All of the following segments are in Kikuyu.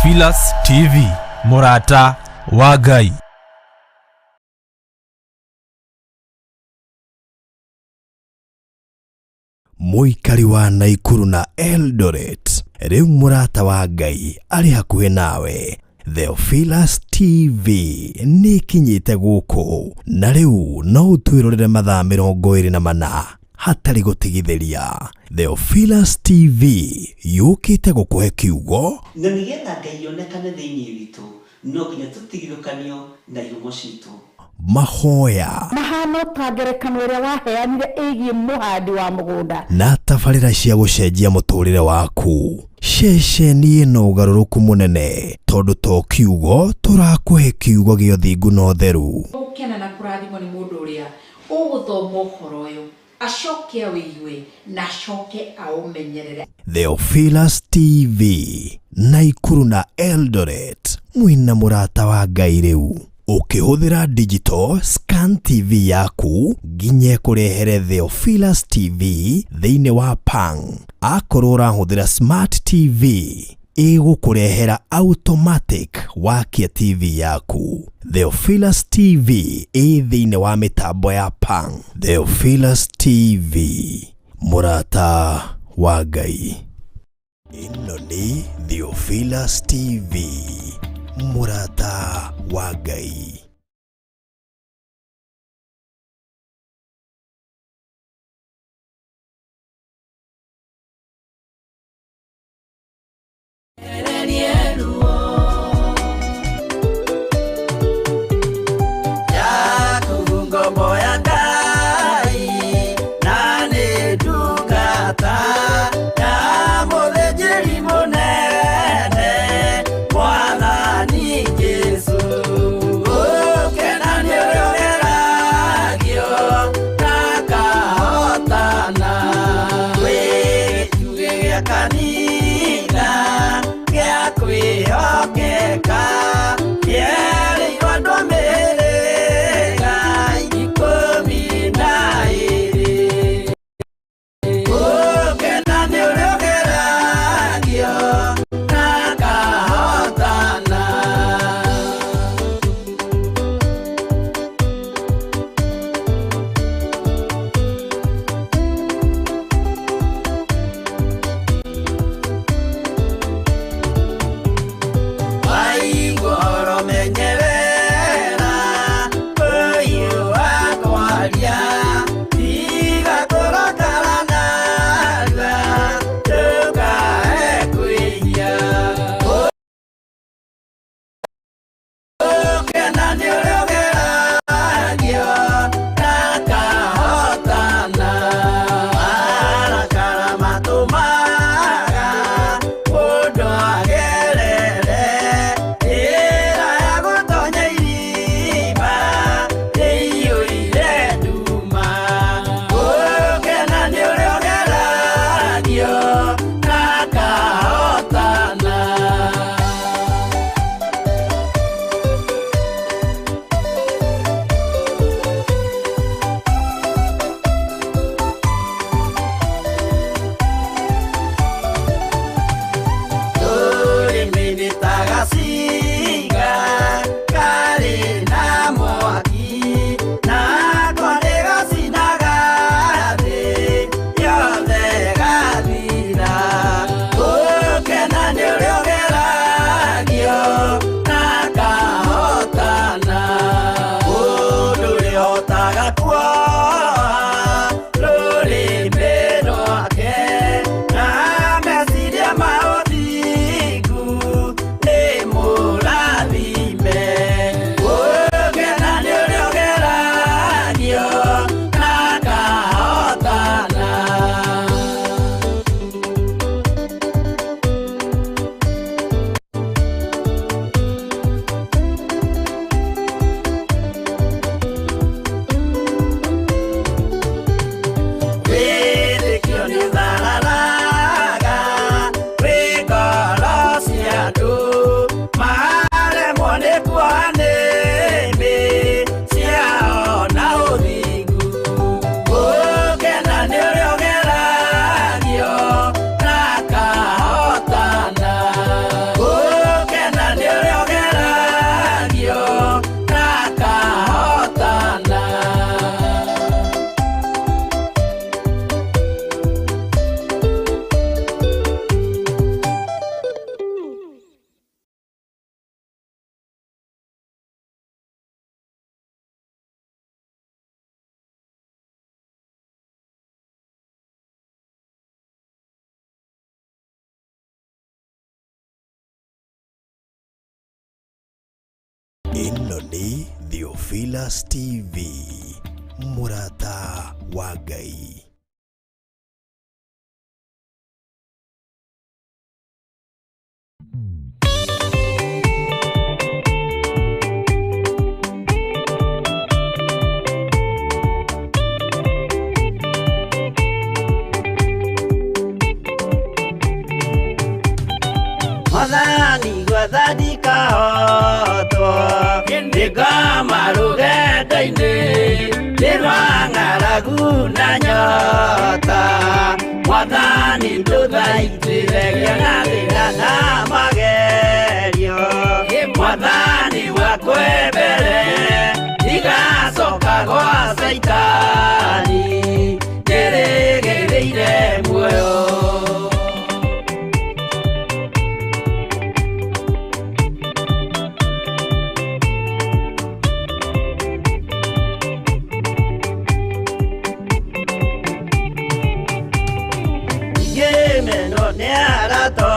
Theophilus TV, mũrata wa Ngai. Mũikari wa Naikuru na Eldoret, rĩu mũrata wa Ngai arĩ hakuhĩ nawe. Theophilus TV nĩ ĩkinyĩte gũkũ na rĩu no ũtwĩrorere mathaa 24 hatarĩ gũtigithĩria. Theophilus TV yũkĩte gũkũhe kiugo Na nĩgetha Ngai onekane thĩinĩ witũ, no nginya tũtigithũkanio na ihumo citũ. Mahoya Mahana ta ngerekano ĩrĩa waheanire ĩgiĩ mũhandi wa mũgũnda. Na tabarĩra cia gũcenjia mũtũrĩre waku. Ceceni ĩno ũgarũrũku mũnene tondũ to kiugo tũrakũhe, kiugo gĩa ũthingu na ũtheru. Gũkena na kũrathimwo nĩ mũndũ ũrĩa ũgũthoma ũhoro ũyũ, acoke awĩigue na acoke aũmenyerere. Theophilus TV, Naikuru na Eldoret, mwĩna mũrata wa Ngai rĩu. Ũkĩhũthĩra digital scan TV yaku nginya ĩkũrehere Theophilus TV thĩinĩ wa Pang. Akorwo ũrahũthĩra smart TV, ĩgũkũrehera automatic wakia TV yaku. Theophilus TV ĩ thĩinĩ wa mĩtambo ya Pang. Theophilus TV, mũrata wa Ngai. Ĩno nĩ Theophilus TV, mũrata wa Ngai. Yakubu ngombo ya Ngai na nĩ ndungata ya mũthĩnjĩri mũnene Mwathani Jesũ. Gũkena nĩ ũrĩa ũgeragio na akahotana, wĩ gĩtugĩ gĩa kanitha gĩa kwĩhokeka, kĩerĩirwo andũ a mĩhĩrĩga 12. Gũkena nĩ ũrĩa ũgeragio na akahotana. Ĩno nĩ Theophilus TV, mũrata wa Ngai. Mwathani gwathani kahotwo nĩngoma rũgendo-inĩ nĩ rwa ng'aragu na nyota. Mwathani ndũthaitĩre gĩa na thĩna na magerio. Mwathani wakwe mbere ndigacoka gwa Caitani ndĩrĩgĩrĩire muoyo. Ngĩmenwo nĩ arata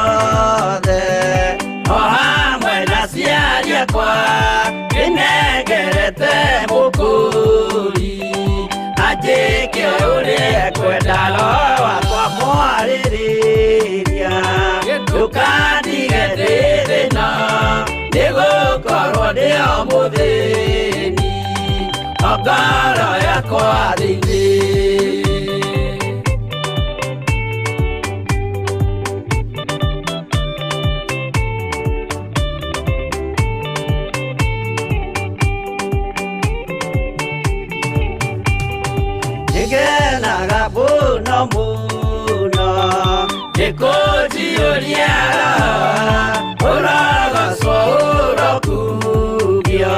othe o hamwe na aciari akwa ndĩnengerete mũkũri anjĩke ũrĩa ekwenda roho wakwa mwarĩrĩria ndũkandige ndĩ thĩna nĩgũkorwo ndĩ o mũthĩni o ngoro yakwa thĩinĩ. Nĩngenaga mũno mũno nĩkũnjiyũria ũrogocwo ũrokugio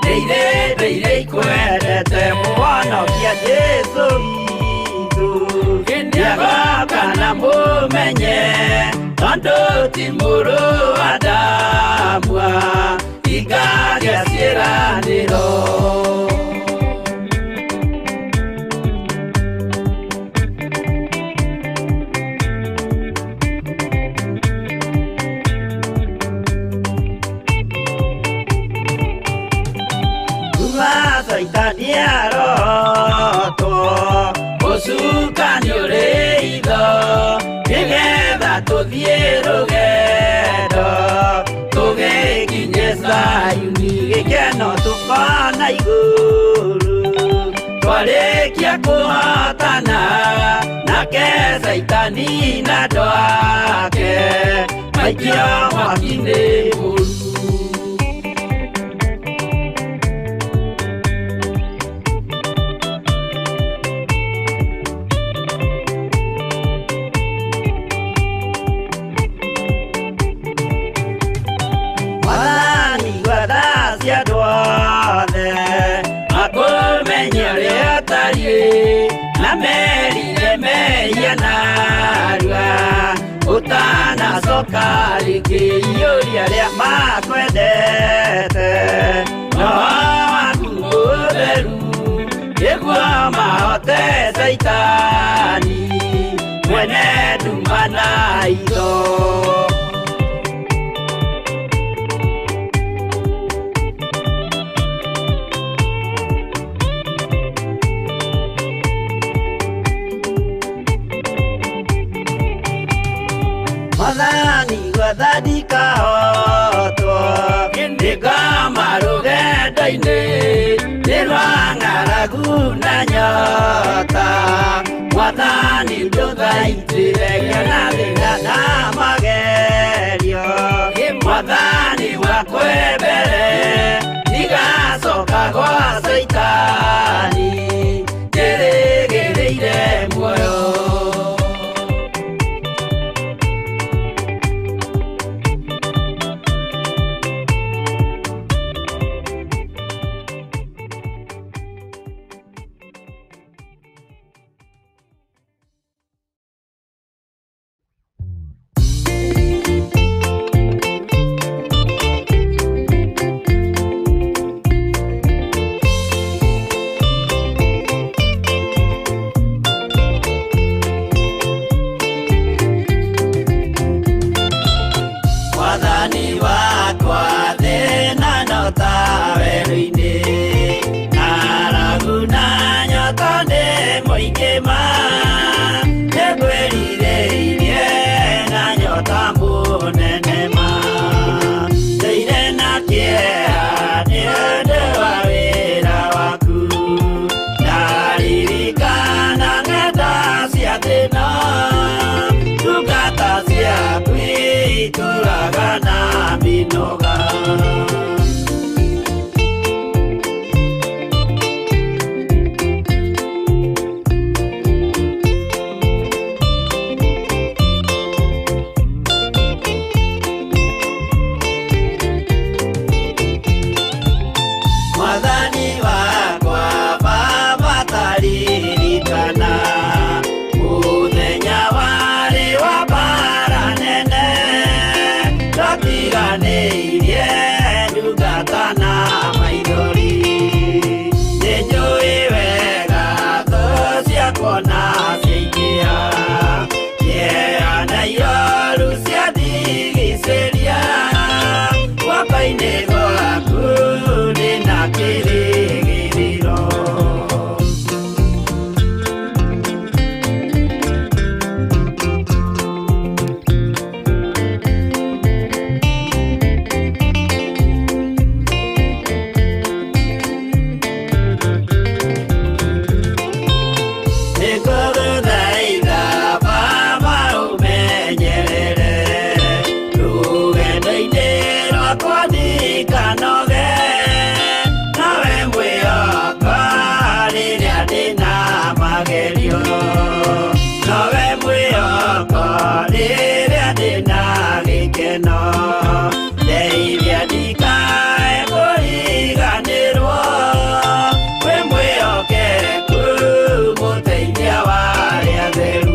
nĩ irĩndĩ iria ikwendete mũhonokia Jesũ witũ nĩagoka na mũmenye tondũ ti mũrũ wa Adamu ingagĩa ciĩranĩro. Caitani arotwo ũcukani ũrĩ itho nĩgetha tũthiĩ rũgendo tũgĩkinye Zayuni gĩkeno tũkona igũrũ twarĩkia kũhotana nake Caitani na andũ ake maikio mwaki-inĩ mũru. Mwathani gwathacia andũ othe makũmenye ũrĩa ũtariĩ na merire mehia narua ũtanacoka rĩngĩ iyũria arĩa makwendete roho waku mũtheru nĩguo mahote Caitani mwene nduma na itho. Mwathani gwathani kahotwo nĩngoma rũgendo-inĩ nĩ rwa ng'aragu na nyota. Mwathani ndũthaitĩre gĩa na thĩna na magerio. Mwathani wakwe mbere ndigacoka gwa Caitani ndĩrĩgĩrĩire muoyo. Itũraga na mĩnoga. Mwathani wakwa Baba taririkana mũthenya warĩ wa mbara nene, ndatiganĩirie ndungata na maithori. Nĩnjũĩ wega thũ ciakwa na ciaingĩha, kĩeha na ioru ciandigicĩria, guoko-inĩ gwaku ndĩna kĩrĩgĩrĩro. Nĩngũgũthaitha Baba ũmenyerere rũgendo-inĩ rwakwa ndikanoge, nawe mwĩhoko rĩrĩa ndĩna magerio, nowe mwĩhoko rĩrĩa ndĩna gĩkeno, ndeithia ndikae kũriganĩrwo, wĩ mwĩhokeku mũteithia wa arĩa atheru.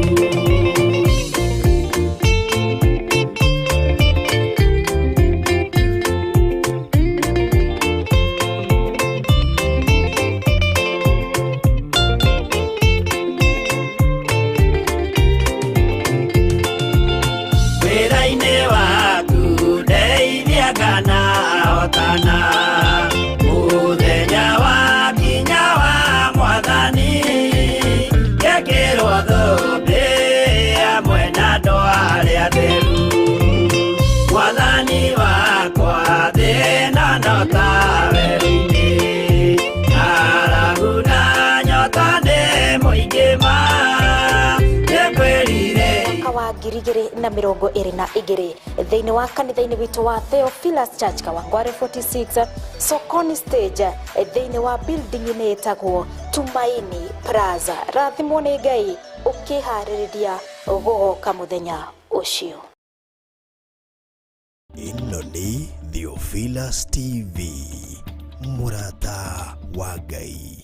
Wĩra-inĩ waku ndeithia kana hotana, mũthenya wakinya wa Mwathani, ngekĩrwo thũmbĩ hamwe na andũ arĩa atheru. Mwathani wakwa thĩna no ta werũ-inĩ, ng'aragu na nyota nĩ mũingĩ ma, nĩngwĩrirĩria. Mwaka wa 2022 thĩinĩ wa kanitha-inĩ witũ wa Theophilus Church Kawangware 46 Sokoni stage, thĩinĩ wa building-inĩ ĩtagwo Tumaini Plaza. Rathimwo nĩ Ngai ũkĩharĩrĩria gũgoka mũthenya ũcio. Ĩno nĩ Theophilus TV, mũrata wa Ngai.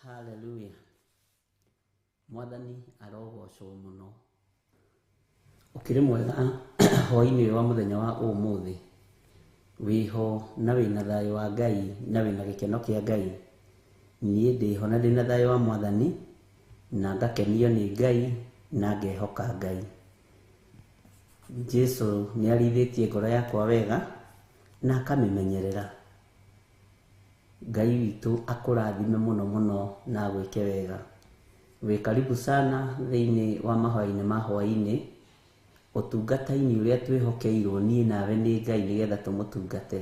Haleluya. Mwathani arogocwo mũno. Ũkĩrĩ mwega hwaĩ-inĩ ũyũ wa mũthenya wa ũmũthĩ, wĩho na wĩna thayũ wa Ngai na wĩna gĩkeno kĩa Ngai. Niĩ ndĩho na ndĩna thayũ wa Mwathani, na ngakenio nĩ Ngai na ngehoka Ngai. Jesu nĩ arĩithĩtie ngoro yakwa wega na akamĩmenyerera. Ngai witũ akũrathime mũno mũno na agwĩke wega. Wĩ karibu sana thĩinĩ wa mahoya-inĩ ma hwaĩ-inĩ, ũtungata-inĩ ũrĩa twĩhokeirwo niĩ nawe nĩ Ngai nĩgetha tũmũtungate.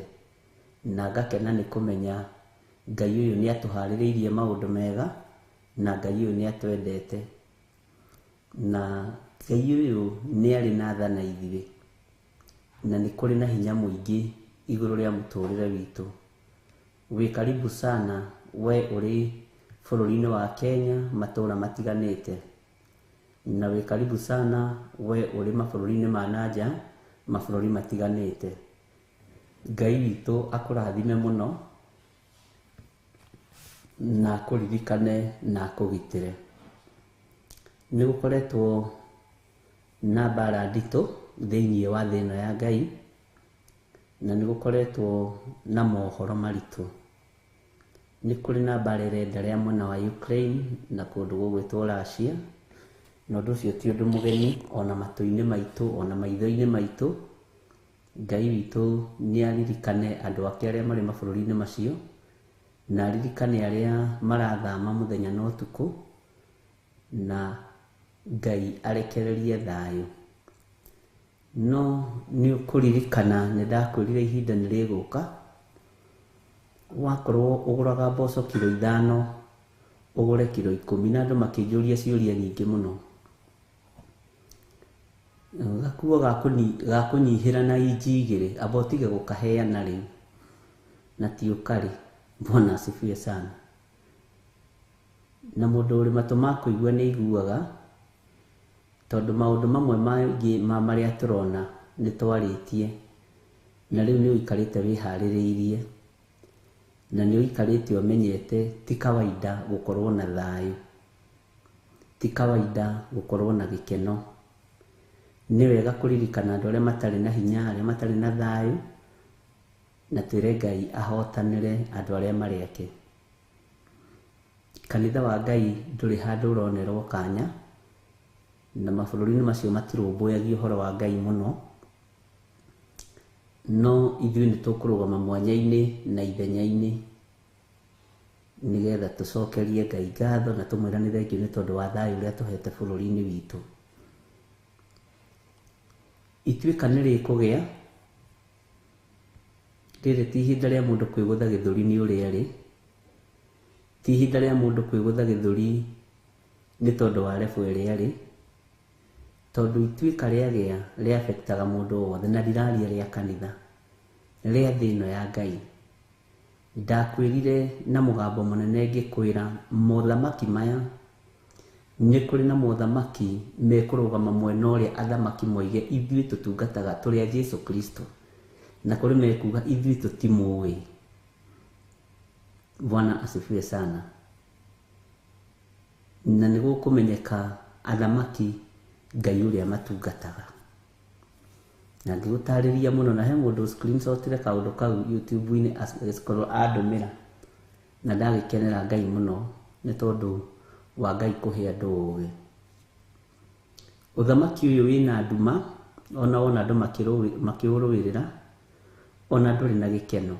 Na ngakena nĩ kũmenya Ngai ũyũ nĩ atũharĩrĩirie maũndũ mega, na Ngai ũyũ nĩ atwendete. Na Ngai ũyũ nĩ arĩ na tha na ithuĩ, na nĩ kũrĩ na hinya mũingĩ igũrũ rĩa mũtũrĩre witũ. Wĩ karibu sana we ũrĩ bũrũri-inĩ wa Kenya matũra matiganĩte, na wĩ karibu sana we ũrĩ mabũrũri-inĩ ma nanja mabũrũri matiganĩte. Ngai witũ akũrathime mũno na akũririkane na akũgitĩre. Nĩ gũkoretwo na mbara nditũ thĩinĩ wa thĩ ĩno ya Ngai, na nĩ gũkoretwo na mohoro maritũ. Nĩ kũrĩ na mbara ĩrenderea mwena wa Ukraine na kũndũ gũgwĩtwo Russia, na ũndũ ũcio ti ũndũ mũgeni ona matũ-inĩ maitũ ona maitho-inĩ maitũ. Ngai witũ nĩ aririkane andũ ake arĩa marĩ mabũrũri-inĩ macio, na aririkane arĩa marathama mũthenya na ũtukũ, na Ngai arekererie thayũ. No nĩ ũkũririkana nĩ ndakwĩrire ihinda nĩ rĩgũka Wakorwo ũgũraga mboco kiro 5 ũgũre kiro 10 na andũ makĩnjũria ciũria nyingĩ mũno. Gakuo ga kũnyihĩra na inji 2 amba ũtige gũkaheana rĩu na ti ũkarĩ. Bwana asifiwe sana. Na mũndũ ũrĩ matũ ma kũigua nĩ aiguaga, tondũ maũndũ mamwe maingĩ ma marĩa tũrona nĩ twarĩtie, na rĩu nĩ ũikarĩte wĩharĩrĩirie, na nĩ ũikarĩte ũmenyete ti kawaida gũkorwo na thayũ, ti kawaida gũkorwo na gĩkeno. Nĩ wega kũririkana andũ arĩa matarĩ na hinya, arĩa matarĩ na thayũ, na twĩre Ngai ahotanĩre andũ arĩa marĩ ake. Kanitha wa Ngai ndũrĩ handũ ũronerwo kanya, na mabũrũri-inĩ macio matirũmbũyagia ũhoro wa Ngai mũno, no ithuĩ nĩ tũkũrũgama mwanya-inĩ na ithenya-inĩ nĩgetha tũcokerie Ngai ngatho na tũmwĩre nĩ thengiũ nĩ tondũ wa thayũ ũrĩa tũhete bũrũri-inĩ witũ. Ituĩka nĩ rĩkũgĩa, rĩrĩ ti ihinda rĩa mũndũ kwĩgũtha gĩthũri nĩ ũrĩa arĩ, ti ihinda rĩa mũndũ kwĩgũtha gĩthũri nĩ tondũ wa level ĩrĩa arĩ, tondũ ituĩka rĩagĩa rĩafektaga mũndũ wothe, na ndiraria rĩa kanitha, rĩa thĩ ĩno ya Ngai. Ndakwĩrire na mũgambo mũnene ngĩkwĩra mothamaki maya, nĩ kũrĩ na mothamaki mekũrũgama mwena ũrĩa athamaki moige ithuĩ tũtungataga tũrĩ a Jesu Kristo, na kũrĩ mekuga ithuĩ tũtimũĩ. Bwana asifiwe sana. Na nĩ gũkũmenyeka athamaki Ngai ũrĩa matungataga. Na ngĩgũtarĩria mũno, na he mũndũ screenshotire kaũndũ kau YouTube-inĩ agĩkorwo andũmĩra, na ndagĩkenera Ngai mũno nĩ tondũ wa Ngai kũhe andũ ũgĩ. Ũthamaki ũyũ wĩna nduma, ona wona andũ makĩũrũĩrĩra, ona ndũrĩ na gĩkeno,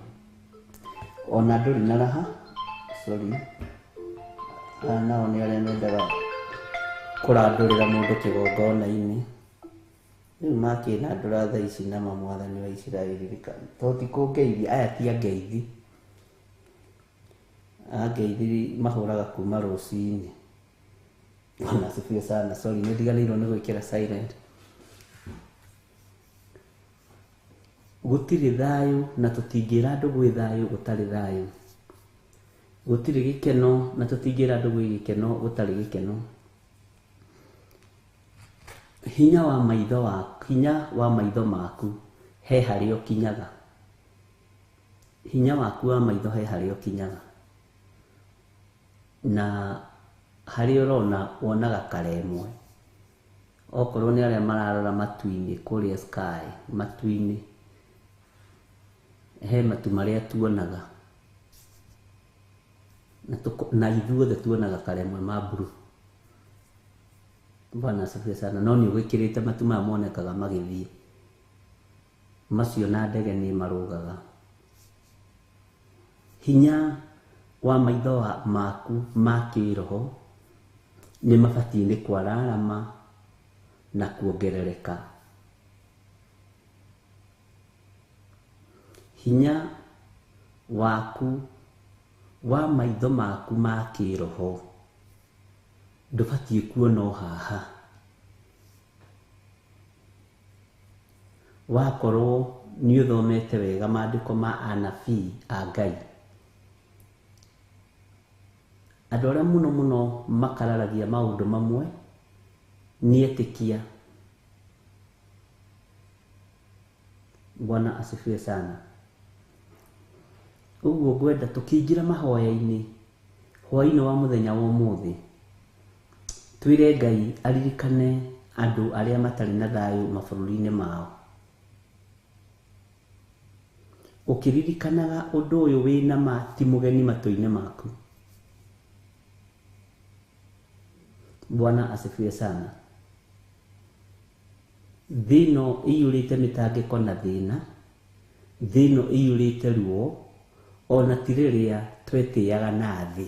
ona ndũrĩ na raha. Sorry, aya nao nĩ arĩa mendaga kũrandũrĩra mũndũ kĩgongona-inĩ. Rĩu makĩnandũra thaa ici na mwathani wa Isiraeli, to ti kũngeithia, aya ti angeithi. Angeithi mahũraga kuma rũcinĩ. Bwana asifiwe sana. Sorry, nĩ ndiganĩirwo nĩ gwĩkĩra silent. Gũtirĩ thayũ na tũtingĩra andũ gwĩ thayũ gũtarĩ thayũ. Gũtirĩ gĩkeno na tũtingĩra andũ gwĩ gĩkeno gũtarĩ gĩkeno. Hinya wa maitho waku, hinya wa maitho maku he harĩa ũkinyaga. Hinya waku wa maitho he harĩa ũkinyaga, na harĩa ũrona wonaga karemwe. Okorwo nĩ arĩa mararora matu-inĩ kũrĩa sky, matu-inĩ he matu marĩa tuonaga, na ithuothe tuonaga karemwe ma blue. Bwana asifiwe sana. No nĩ ũgĩkĩrĩte matu maya monekaga magĩthiĩ, macio na ndege nĩ marũgaga. Hinya wa maitho maku ma kĩroho nĩ mabatiĩ nĩ kwararama na kuongerereka. Hinya waku wa maitho maku ma kĩroho ndũbatiĩ kuona o haha. Wakorwo nĩ ũthomete wega maandĩko ma anabii a Ngai, andũ arĩa mũno mũno makararagia maũndũ mamwe nĩ etĩkia. Bwana asifiwe sana. Ũguo ngwenda tũkĩingĩra mahoya-inĩ hwaĩ-inĩ wa mũthenya wa ũmũthĩ, twĩre Ngai aririkane andũ arĩa matarĩ na thayũ mabũrũri-inĩ mao. Ũkĩririkanaga ũndũ ũyũ wĩna ma ti mũgeni matũ-inĩ maku. Bwana asifiwe sana. Thĩ ĩno ĩiyũrĩte mĩtangĩko na thĩna, thĩ ĩno ĩiyũrĩte ruo, ona ti rĩrĩa twetĩaga na thĩ,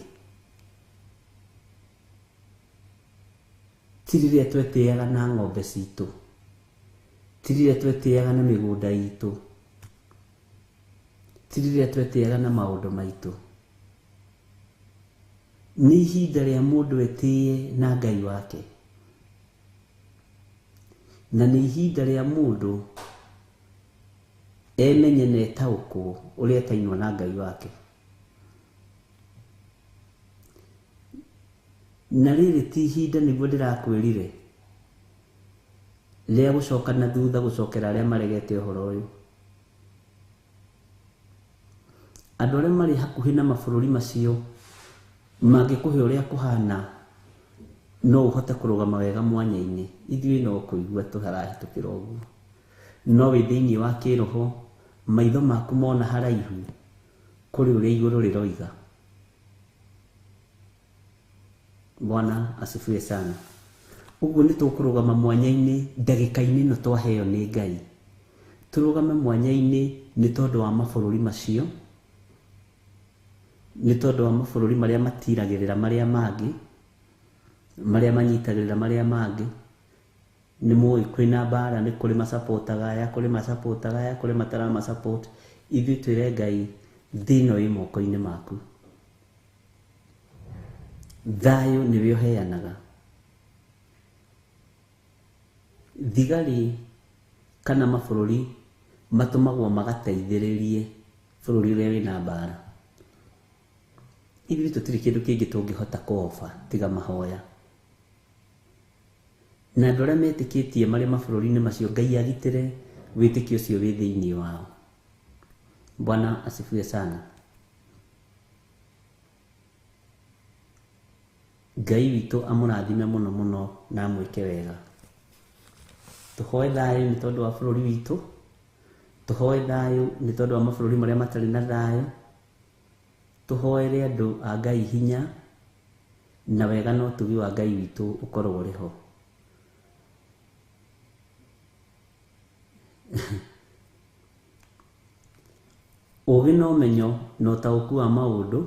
ti rĩrĩa twetĩaga na ng'ombe citũ, ti rĩrĩa twetĩaga na mĩgũnda itũ, Ti rĩrĩa twetĩaga na maũndũ maitũ. Nĩ ihinda rĩa mũndũ etĩe na Ngai wake. Na nĩ ihinda rĩa mũndũ emenye na etaũkwo ũrĩa etainwo na Ngai wake. Na rĩrĩ ti ihinda nĩguo ndĩrakwĩrire rĩa gũcoka na thutha gũcokera arĩa maregete ũhoro ũyũ. Andũ arĩa marĩ hakuhĩ na mabũrũri macio mangĩkũhe ũrĩa kũhana no ũhote kũrũgama wega mwanya-inĩ. Ithuĩ no kũigua tũharahĩtũkĩra ũguo. No wĩ thĩinĩ wa kĩroho maitho maku mona haraihu kũrĩ ũrĩa igũrũ rĩroiga. Bwana asifiwe sana. Ũguo nĩ tũkũrũgama mwanya-inĩ ndagĩka-inĩ ĩno twaheo nĩ Ngai. Tũrũgame mwanya-inĩ nĩ tondũ wa mabũrũri macio, nĩ tondũ wa mabũrũri marĩa matiragĩrĩra marĩa mangĩ, marĩa manyitagĩrĩra marĩa mangĩ. Nĩ mũĩ kwĩna mbara, nĩ kũrĩ macapotaga aya, kũrĩ macapotaga aya, kũrĩ mataramasupport. Ithuĩ twĩre Ngai, thĩ ĩno ĩ moko-inĩ maku. Thayũ nĩwe ũheanaga. Thigari kana mabũrũri matũmagwo magateithĩrĩrie bũrũri ũrĩa wĩna mbara. Ithuĩ tũtirĩ kĩndũ kĩngĩ tũngĩhota kũoba tiga mahoya. Na andũ arĩa metĩkĩtie marĩ mabũrũri-inĩ macio Ngai agitĩre wĩtĩkio ũcio wĩ thĩinĩ wao. Bwana asifiwe sana. Ngai witũ amũrathime mũno mũno na amwĩke wega. Tũhoe thayũ nĩ tondũ wa bũrũri witũ, tũhoe thayũ nĩ tondũ wa mabũrũri marĩa matarĩ na thayũ, tũhoere andũ a Ngai hinya na wega na ũtugi wa Ngai witũ ũkorwo ũrĩ ho. Ũgĩ na ũmenyo na ũtaũku wa maũndũ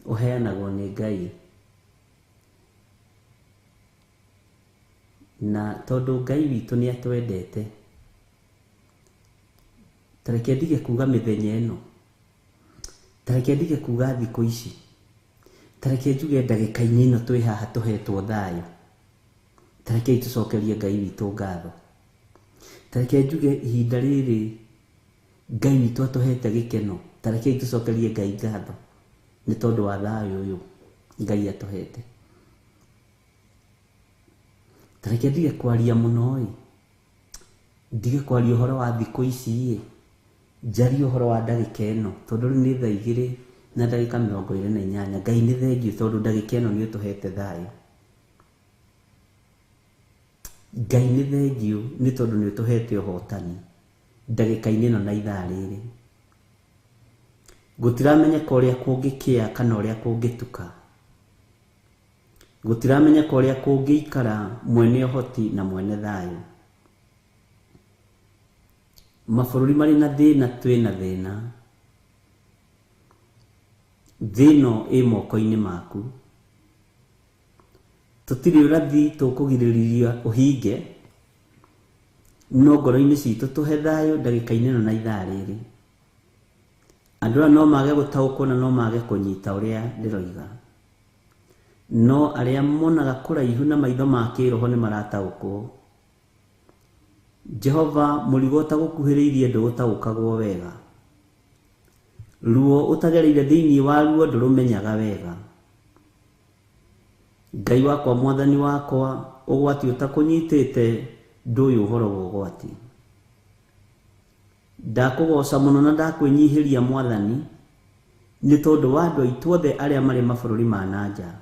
ũheanagwo nĩ Ngai. Na tondũ Ngai witũ nĩ atwendete, ta reke ndige kuga mĩthenya ĩno, ta reke ndige kuga thikũ ici, ta reke njuge ndagĩka-inĩ ĩno twĩ haha tũhetwo thayũ, ta rekei tũcokerie Ngai witũ ngatho. Ta reke njuge ihinda rĩrĩ Ngai witũ atũhete gĩkeno, ta rekei tũcokerie Ngai ngatho nĩ tondũ wa thayũ ũyũ Ngai atũhete. Ta reke ndige kwaria mũno ĩ, ndige kwaria ũhoro wa thikũ ici ĩ, njarie ũhoro wa ndagĩka ĩno, tondũ rĩu nĩ thaa 2 na ndagĩka 28. Ngai nĩ thengiũ tondũ ndagĩka ĩno nĩ ũtũhete thayũ. Ngai nĩ thengiũ nĩ tondũ nĩ ũtũhete ũhotani ndagĩka-inĩ ĩno na ithaa rĩrĩ. Gũtiramenyeka ũrĩa kũngĩkĩa kana ũrĩa kũngĩtuka. Gũtiramenyeka ũrĩa kũngĩikara mwene ũhoti na mwene thayũ. Mabũrũri marĩ na thĩna twĩna thĩna. Thĩ ĩno ĩ moko-inĩ maku. Tũtirĩ ũrathi tũkũgirĩrĩria ũhinge, no ngoro-inĩ citũ tũhe thayũ ndagĩka-inĩ ĩno na ithaa rĩrĩ. Andũ aya no mage gũtaũkwo na no mage kũnyita ũrĩa ndĩroiga. No arĩa monaga kũraihu na maitho ma kĩroho nĩ marataũkwo. Jehova mũrigo ũtagũkuhĩrĩirie ndũũtaũkagwo wega. Ruo ũtagereire thĩinĩ wa ruo ndũrũmenyaga wega. Ngai wakwa mwathani wakwa ũgwati ũtakũnyitĩte ndũĩ ũhoro wa ũgwati. Ndakũgoca mũno na ndakwĩnyihĩria mwathani nĩ tondũ wa andũ aitũ othe arĩa marĩ mabũrũri ma na nja,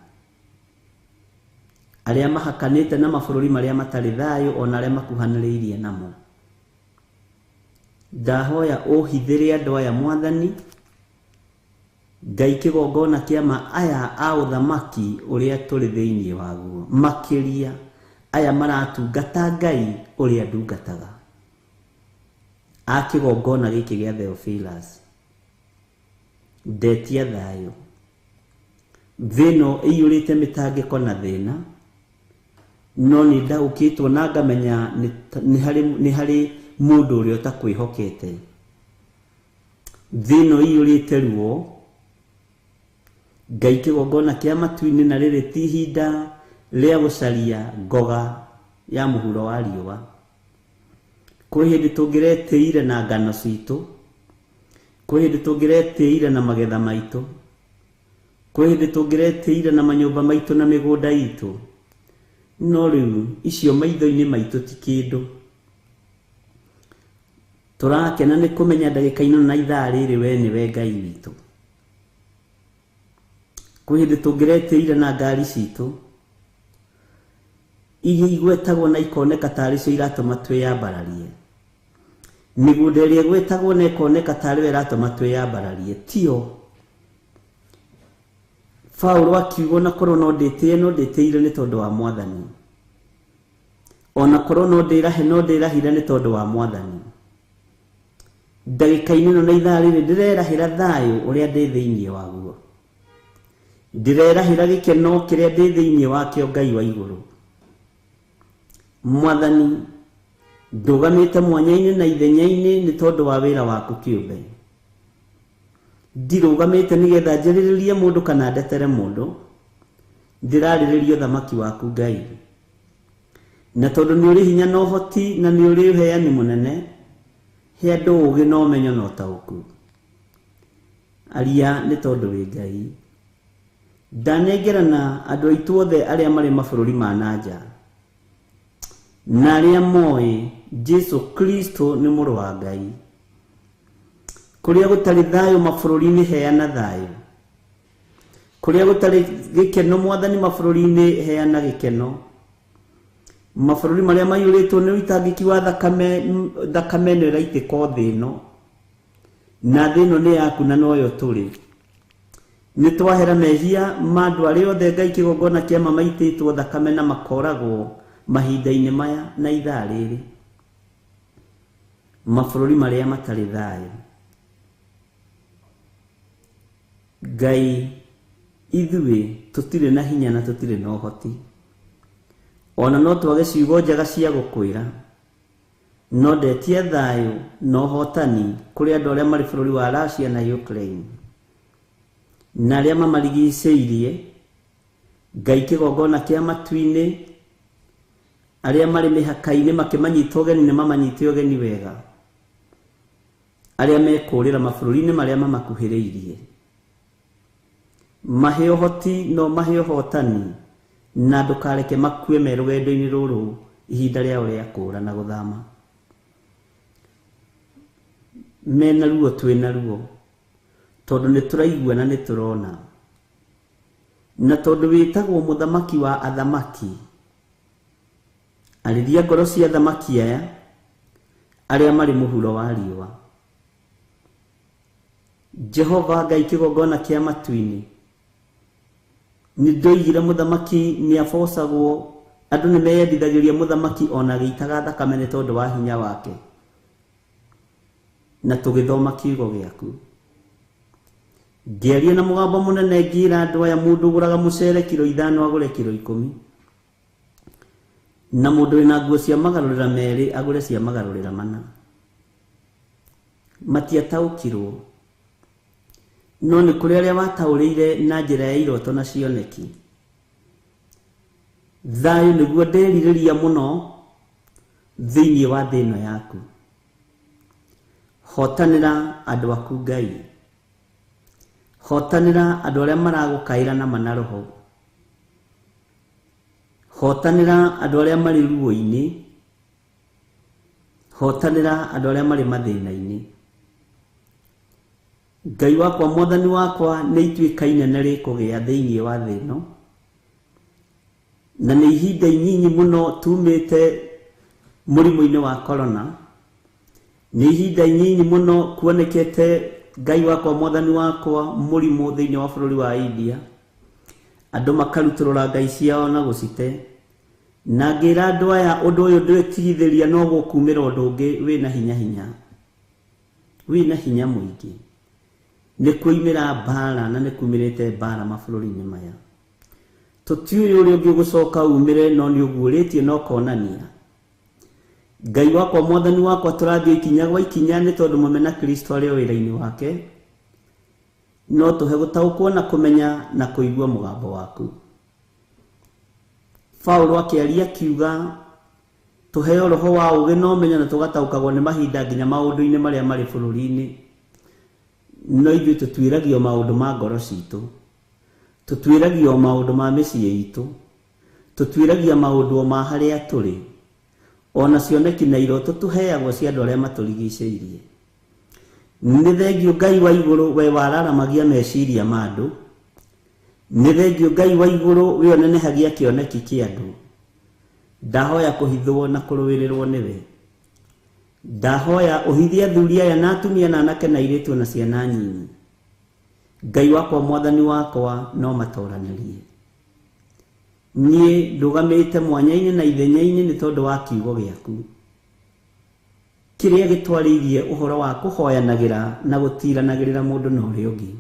arĩa mahakanĩte na mabũrũri marĩa matarĩ thayũ ona arĩa makuhanĩrĩirie namo. Ndahoya ũhithĩre andũ aya mwathani Ngai kĩgongona kĩama aya a ũthamaki ũrĩa tũrĩ thĩinĩ waguo, makĩria aya maratungata Ngai ũrĩa ndungataga, a kĩgongona gĩkĩ gĩa Theophilus. Ndetia thayũ. Thĩ ĩno ĩiyũrĩte mĩtangĩko na thĩna, no nĩ ndaũkĩtwo na ngamenya nĩ harĩ mũndũ ũrĩa ũtakwĩhokete. Thĩ ĩno ĩiyũrĩte ruo. Ngai kĩgongona kĩa matu-inĩ na rĩrĩ ti ihinda rĩa gũcaria ngoga ya mũhuro wa riũa. Kwĩ hĩndĩ tũngĩretĩire na ngano citũ, kwĩ hĩndĩ tũngĩretĩire na magetha maitũ, kwĩ hĩndĩ tũngĩretĩire na manyũmba maitũ na mĩgũnda itũ, no rĩu icio maitho-inĩ maitũ ti kĩndũ. Tũrakena nĩ kũmenya ndagĩka ĩno na ithaa rĩrĩ we nĩwe Ngai witũ. Kwĩ hĩndĩ tũngĩretĩire na ngari citũ iria igwetagwo na ikoneka tarĩ cio iratũma twĩyambararie, mĩgũnda ĩrĩa ĩgwetagwo na ĩkoneka tarĩ yo ĩratũma twĩyambararie, tio. Paulo akiuga ona korwo no ndĩtĩe no ndĩtĩire nĩ tondũ wa Mwathani, ona korwo no ndĩrahe no ndĩrahire nĩ tondũ wa Mwathani. Ndagĩka-inĩ ĩno na ithaa rĩrĩ ndĩrerahĩra thayũ ũrĩa ndĩ thĩinĩ waguo, ndĩrerahĩra gĩkeno kĩrĩa ndĩ thĩinĩ wakĩo Ngai wa igũrũ. Mwathani, ndũgamĩte mwanya-inĩ na ithenya-inĩ nĩ tondũ wa wĩra waku kĩũmbe. Ndirũgamĩte nĩgetha njarĩrĩrie mũndũ kana ndetere mũndũ, ndĩrarĩrĩria ũthamaki waku Ngai. Na tondũ nĩ ũrĩ hinya na ũhoti na nĩ ũrĩ ũheani mũnene, he andũ ũũgĩ na ũmenyo na ũtaũku. Aria nĩ tondũ wĩ Ngai. Ndanengerana andũ aitũ othe arĩa marĩ mabũrũri ma na nja na arĩa moĩ Jesu Kristo nĩ mũrũ wa Ngai. Kũrĩa gũtarĩ thayũ mabũrũri-inĩ heana thayũ, kũrĩa gũtarĩ gĩkeno Mwathani mabũrũri-inĩ heana gĩkeno. Mabũrũri marĩa maiyũrĩtwo nĩ ũitangĩki wa thakame, thakame ĩno ĩraitĩka o thĩ ĩno, na thĩ ĩno nĩ yaku na noyo tũrĩ. Nĩ twahera mehia ma andũ arĩa othe Ngai kĩgongona kĩa ma maitĩtwo thakame na makoragwo mahinda-inĩ maya na ithaa rĩrĩ. Mabũrũri marĩa matarĩ thayũ, Ngai ithuĩ tũtirĩ na hinya na tũtirĩ na ũhoti, ona no twage ciugo njega cia gũkwĩra, no ndetia thayũ na ũhotani kũrĩ andũ arĩa marĩ bũrũri wa Russia na Ukraine na arĩa mamarigicĩirie. Ngai kĩgongona kĩa matu-inĩ, arĩa marĩ mĩhaka-inĩ makĩmanyita ũgeni nĩ mamanyite ũgeni wega, arĩa mekũũrĩra mabũrũri-inĩ marĩa mamakuhĩrĩirie mahe ũhoti no mahe ũhotani, na ndũkareke makue me rũgendo-inĩ rũrũ ihinda rĩao rĩa kũũra na gũthama. Mena ruo twĩna ruo, tondũ nĩ tũraigua na nĩ tũrona, na tondũ wĩtagwo mũthamaki wa athamaki, arĩria ngoro cia athamaki aya arĩa marĩ mũhuro wa riũa. Jehova Ngai kĩgongona kĩa matu-inĩ, nĩ ndoigire mũthamaki nĩ abocagwo, andũ nĩ meyendithagĩria mũthamaki ona agĩitaga thakame nĩ tondũ wa hinya wake, na tũgĩthoma kiugo gĩaku. Ngĩaria na mũgambo mũnene ngĩra andũ aya, mũndũ ũgũraga mũcere kiro 5 agũre kiro 10, na mũndũ wĩna nguo cia magarũrĩra 2 agũre cia magarũrĩra 4. Matiataũkirwo, no nĩ kũrĩ arĩa wataũrĩire na njĩra ya iroto na cioneki. Thayũ nĩguo nderirĩria mũno thĩinĩ wa thĩ ĩno yaku. Hotanĩra andũ aku Ngai, hotanĩra andũ arĩa maragũkaĩra na mana roho, hotanĩra andũ arĩa marĩ ruo-inĩ, hotanĩra andũ arĩa marĩ mathĩna-inĩ. Ngai wakwa Mwathani wakwa, nĩ ituĩka inene rĩkũgĩa thĩinĩ wa thĩ ĩno, na nĩ ihinda inyinyi mũno tumĩte mũrimũ-inĩ wa corona, nĩ ihinda inyinyi mũno kuonekete Ngai wakwa Mwathani wakwa mũrimũ thĩinĩ wa bũrũri wa India, andũ makarutũrũra ngai ciao na gũcite. Na ngĩra andũ aya ũndũ ũyũ ndwĩtigithĩria, no gũkumĩra ũndũ ũngĩ wĩna hinya hinya, wĩna hinya mũingĩ. Nĩ kuimĩra mbara na nĩ kumĩrĩte mbara mabũrũri-inĩ maya. Tũtiũĩ ũrĩa ũngĩ ũgũcoka umĩre, no nĩ ũguũrĩtie na ũkonania. Ngai wakwa mwathani wakwa tũrathiĩ ikinya gwa ikinya nĩ tondũ mũmena Kristo arĩ o wĩra-inĩ wake. No tũhe gũtaũkwo na kũmenya na kũigua mũgambo waku. Paulo akĩaria akiuga tũheo roho wa ũũgĩ na ũmenyo na tũgataũkagwo nĩ mahinda nginya maũndũ-inĩ marĩa marĩ bũrũri-inĩ. No ithuĩ tũtuĩragio maũndũ ma ngoro citũ, tũtuĩragio maũndũ ma mĩciĩ itũ, tũtuĩragia maũndũ ma harĩa tũrĩ, ona cioneki na iroto tũheagwo cia andũ arĩa matũrigicĩirie. Nĩ thengio Ngai wa igũrũ we wararamagia meciria ma andũ, nĩ thengio Ngai wa igũrũ we onenehagia kĩoneki kĩa andũ. Ndahoya kũhithwo na kũrũĩrĩrwo nĩwe. Ndahoya ũhithie athuri aya na atumia na anake na airĩtu na ciana nyinyi. Ngai wakwa mwathani wakwa no matoranĩrie. Niĩ ndũgamĩte mwanya-inĩ na ithenya-inĩ nĩ tondũ wa kiugo gĩaku kĩrĩa gĩtwarĩirie ũhoro wa kũhoyanagĩra na gũtiranagĩrĩra mũndũ na ũrĩa ũngĩ.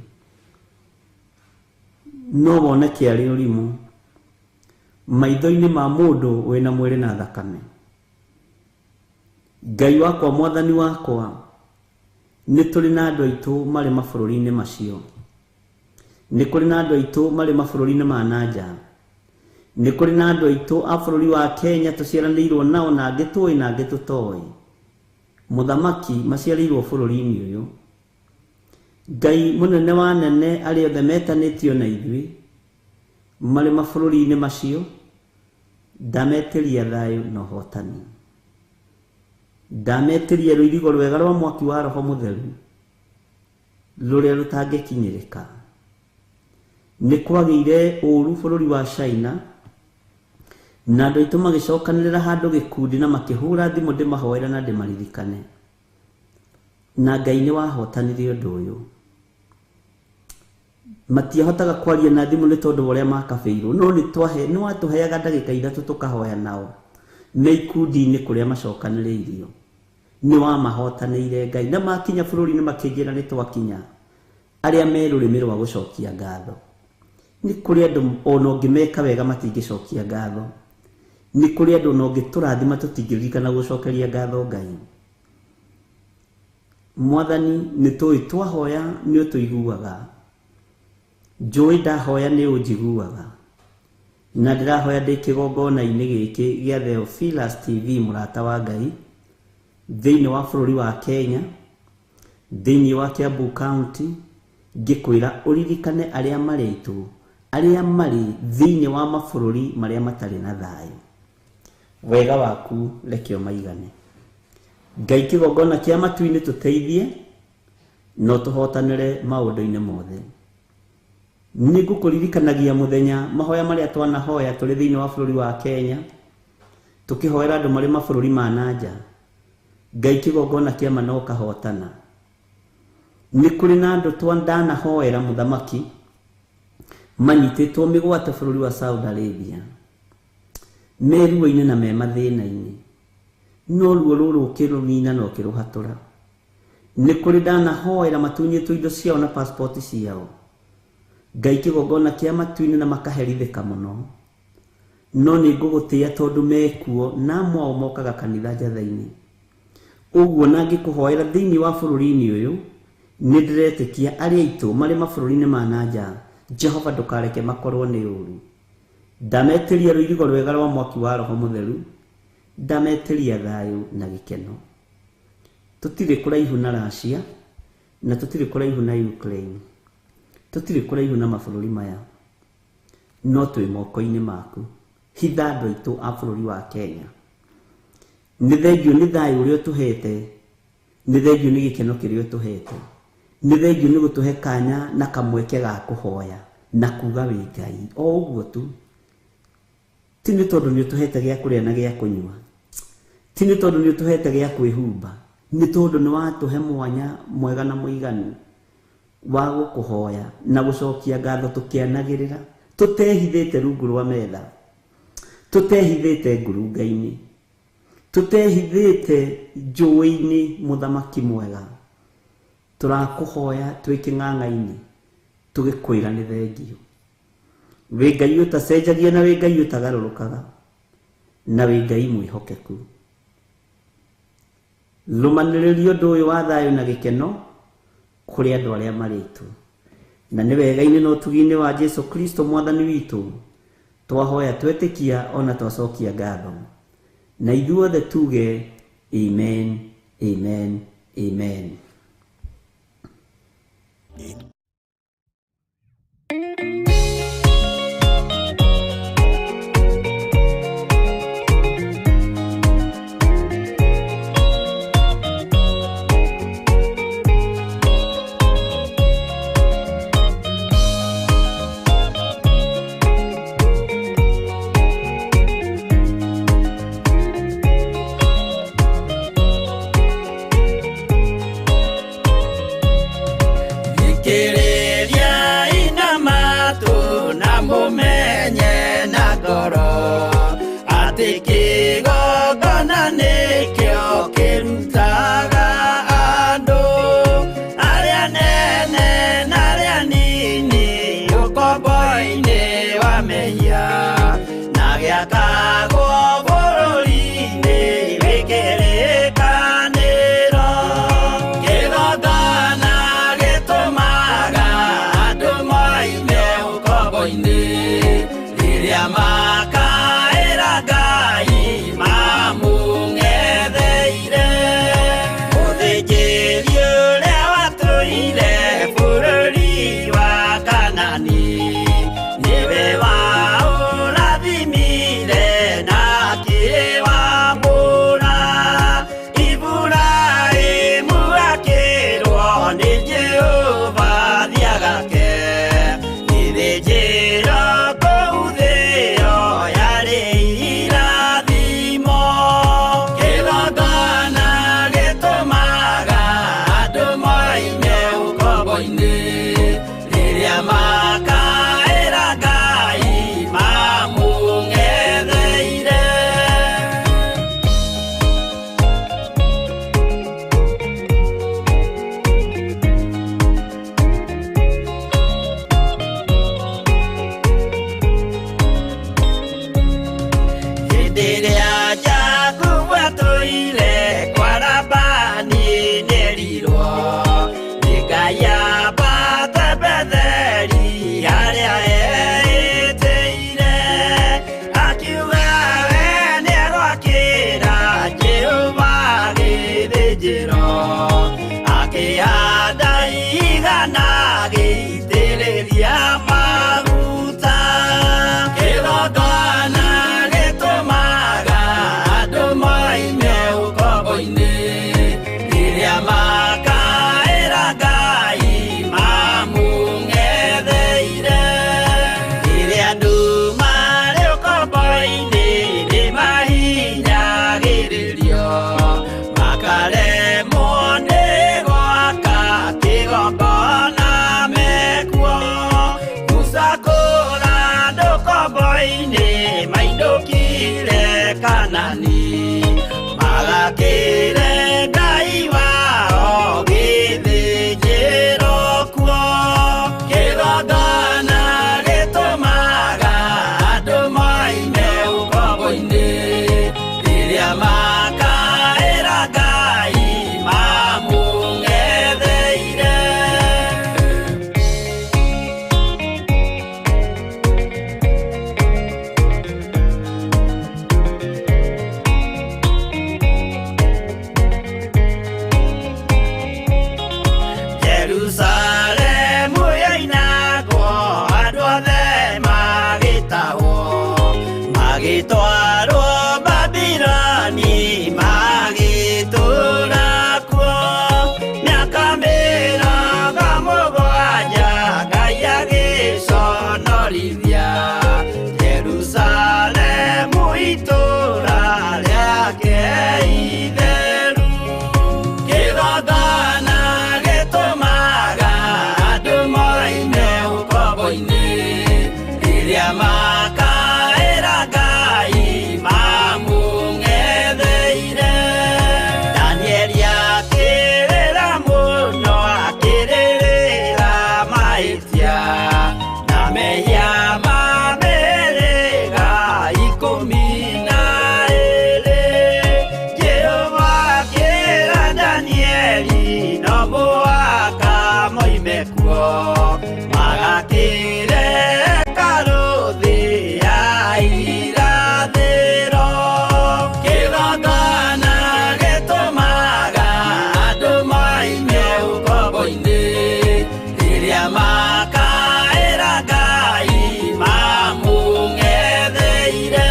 No wone kĩarĩ ũrimũ maitho-inĩ ma mũndũ wĩna mwĩrĩ na thakame. Ngai wakwa mwathani wakwa, nĩ tũrĩ na andũ aitũ marĩ mabũrũri-inĩ macio, nĩ kũrĩ na andũ aitũ marĩ mabũrũri-inĩ ma na nja, nĩ kũrĩ na andũ aitũ a bũrũri wa Kenya tũciaranĩirwo nao na angĩ tũĩ na angĩ tũtoĩ. Mũthamaki maciarĩirwo bũrũri-inĩ ũyũ. Ngai mũnene wa nene arĩa othe metanĩtio na ithuĩ marĩ mabũrũri-inĩ macio, ndametĩria thayũ na ũhotani. Ndametĩria rũirigo rwega rwa mwaki wa Roho Mũtheru rũrĩa rũtangĩkinyĩrĩka. Nĩ kwagĩire ũũru bũrũri wa China na andũ aitũ magĩcokanĩrĩra handũ gĩkundi na makĩhũra thimũ ndĩmahoere na ndĩmaririkane. Na Ngai nĩ wahotanire ũndũ ũyũ. Matiahotaga kwaria na thimũ nĩ tondũ wa ũrĩa makabĩirwo, no nĩ watũheaga ndagĩka ithatũ tũkahoya nao me ikundi-inĩ kũrĩa macokanĩrĩirio. Nĩ wamahotanĩire Ngai, na makinya bũrũri-inĩ makĩnjĩra nĩ twakinya arĩa me rũrĩmĩ rwa gũcokia ngatho. Nĩ kũrĩ andũ ona ũngĩmeka wega matingĩcokia ngatho. Nĩ kũrĩ andũ ona ũngĩtũrathima tũtingĩririkana gũcokeria ngatho Ngai. Mwathani nĩ tũĩ twahoya nĩ ũtũiguaga. Njũĩ ndahoya nĩ ũnjiguaga. Na ndĩrahoya ndĩ kĩgongona-inĩ gĩkĩ gĩa Theophilus TV mũrata wa Ngai thĩinĩ wa bũrũri wa Kenya, thĩinĩ wa Kiambu County, ngĩkwĩra ũririkane arĩa marĩ aitũ, arĩa marĩ thĩinĩ wa mabũrũri marĩa matarĩ na thayũ. Wega waku reke ũmaigane. Ngai kĩgongona kĩa matu-inĩ tũteithie no tũhotanĩre maũndũ-inĩ mothe. Nĩ ngũkũririkanagia mũthenya mahoya marĩa twanahoya tũrĩ thĩinĩ wa bũrũri wa Kenya, tũkĩhoera andũ marĩ mabũrũri ma na nja. Ngai kĩgongona kĩa ma no ũkahotana. Nĩ kũrĩ na andũ twandanahoera mũthamaki manyitĩtwo mĩgwate bũrũri wa Saudi Arabia, me ruo-inĩ na me mathĩna-inĩ, no ruo rũrũ ũkĩrũnina na ũkĩrũhatũra. Nĩ kũrĩ ndanahoera matunyĩtwo indo ciao na passport ciao. Ngai kĩgongona kĩa matu-inĩ na makaherithĩka mũno. No nĩ ngũgũtĩĩa tondũ mekuo na amwe ao mokaga kanitha njatha-inĩ. Ũguo na ngĩkũhoera thĩinĩ wa bũrũri-inĩ ũyũ, nĩ ndĩretĩkia arĩa aitũ marĩ mabũrũri-inĩ ma na nja, Jehova ndũkareke makorwo nĩ ũũru. Ndametĩria rũirigo rwega rwa mwaki wa Roho Mũtheru, ndametĩria thayũ na gĩkeno. Tũtirĩ kũraihu na Russia na tũtirĩ kũraihu na Ukraine, tũtirĩ kũraihu na mabũrũri maya, no twĩ moko-inĩ maku. Hitha andũ aitũ a bũrũri wa Kenya. Nĩ thengio nĩ thayũ ũrĩa ũtũhete, nĩ thengio nĩ gĩkeno kĩrĩa ũtũhete, nĩ thengio nĩ gũtũhe kanya na kamweke ga kũhoya na kuga wĩ Ngai o ũguo tu. Ti nĩ tondũ nĩ ũtũhete gĩa kũrĩa na gĩa kũnyua, ti nĩ tondũ nĩ ũtũhete gĩa kwĩhumba, nĩ tondũ nĩ watũhe mwanya mwega na mũiganu wa gũkũhoya na gũcokia ngatho tũkĩanagĩrĩra, tũtehithĩte rungu rwa metha, tũtehithĩte ngurunga-inĩ, tũtehithĩte njũĩ-inĩ. Mũthamaki mwega, tũrakũhoya twĩ kĩng'ang'a-inĩ tũgĩkwĩra nĩ thengio. Wĩ Ngai ũtacenjagia na wĩ Ngai ũtagarũrũkaga na wĩ Ngai mwĩhokeku. Rũmanĩrĩria ũndũ ũyũ wa thayũ na gĩkeno kũrĩ andũ arĩa marĩtũ. Na nĩ wega-inĩ na ũtugi-inĩ wa Jesu Kristo mwathani witũ twahoya twetĩkia ona twacokia ngatho. Na ithuothe tuge amen, amen, amen. Thikĩrĩria inamatu na mũmenye na ngoro atĩ kĩgongona nĩkĩo kĩrutaga andũ arĩa nene na arĩa nini ũkombo-inĩ wa mehia na gĩakagwo bũrũri-inĩ wĩ kĩrĩkanĩro. Kĩgongona gĩtũmaga andũ moime ũkombo-inĩ rĩrĩa makaĩra Ngai mamũng'etheire. Mũthĩnjĩri ũrĩa watũire bũrũri wa Kanani nĩwe waũrathimire na akĩwamũra. Iburahĩmu akĩrwo nĩ Jehova thiagake gĩthĩnjĩro kũu thĩo yarĩ irathimo. Kĩgongona gĩtũmaga andũ moime ũkombo-inĩ rĩrĩa makaĩra Ngai mamũng'etheire. Hĩndĩ ĩrĩa Jakubu atũire kwa Labani nĩerirwo nĩ Ngai amba mekuo magakire karuthi ya irathĩro kĩgongona gĩtũmaga andũ moime ũkombo-inĩ rĩrĩa makaĩra Ngai mamũng'etheire.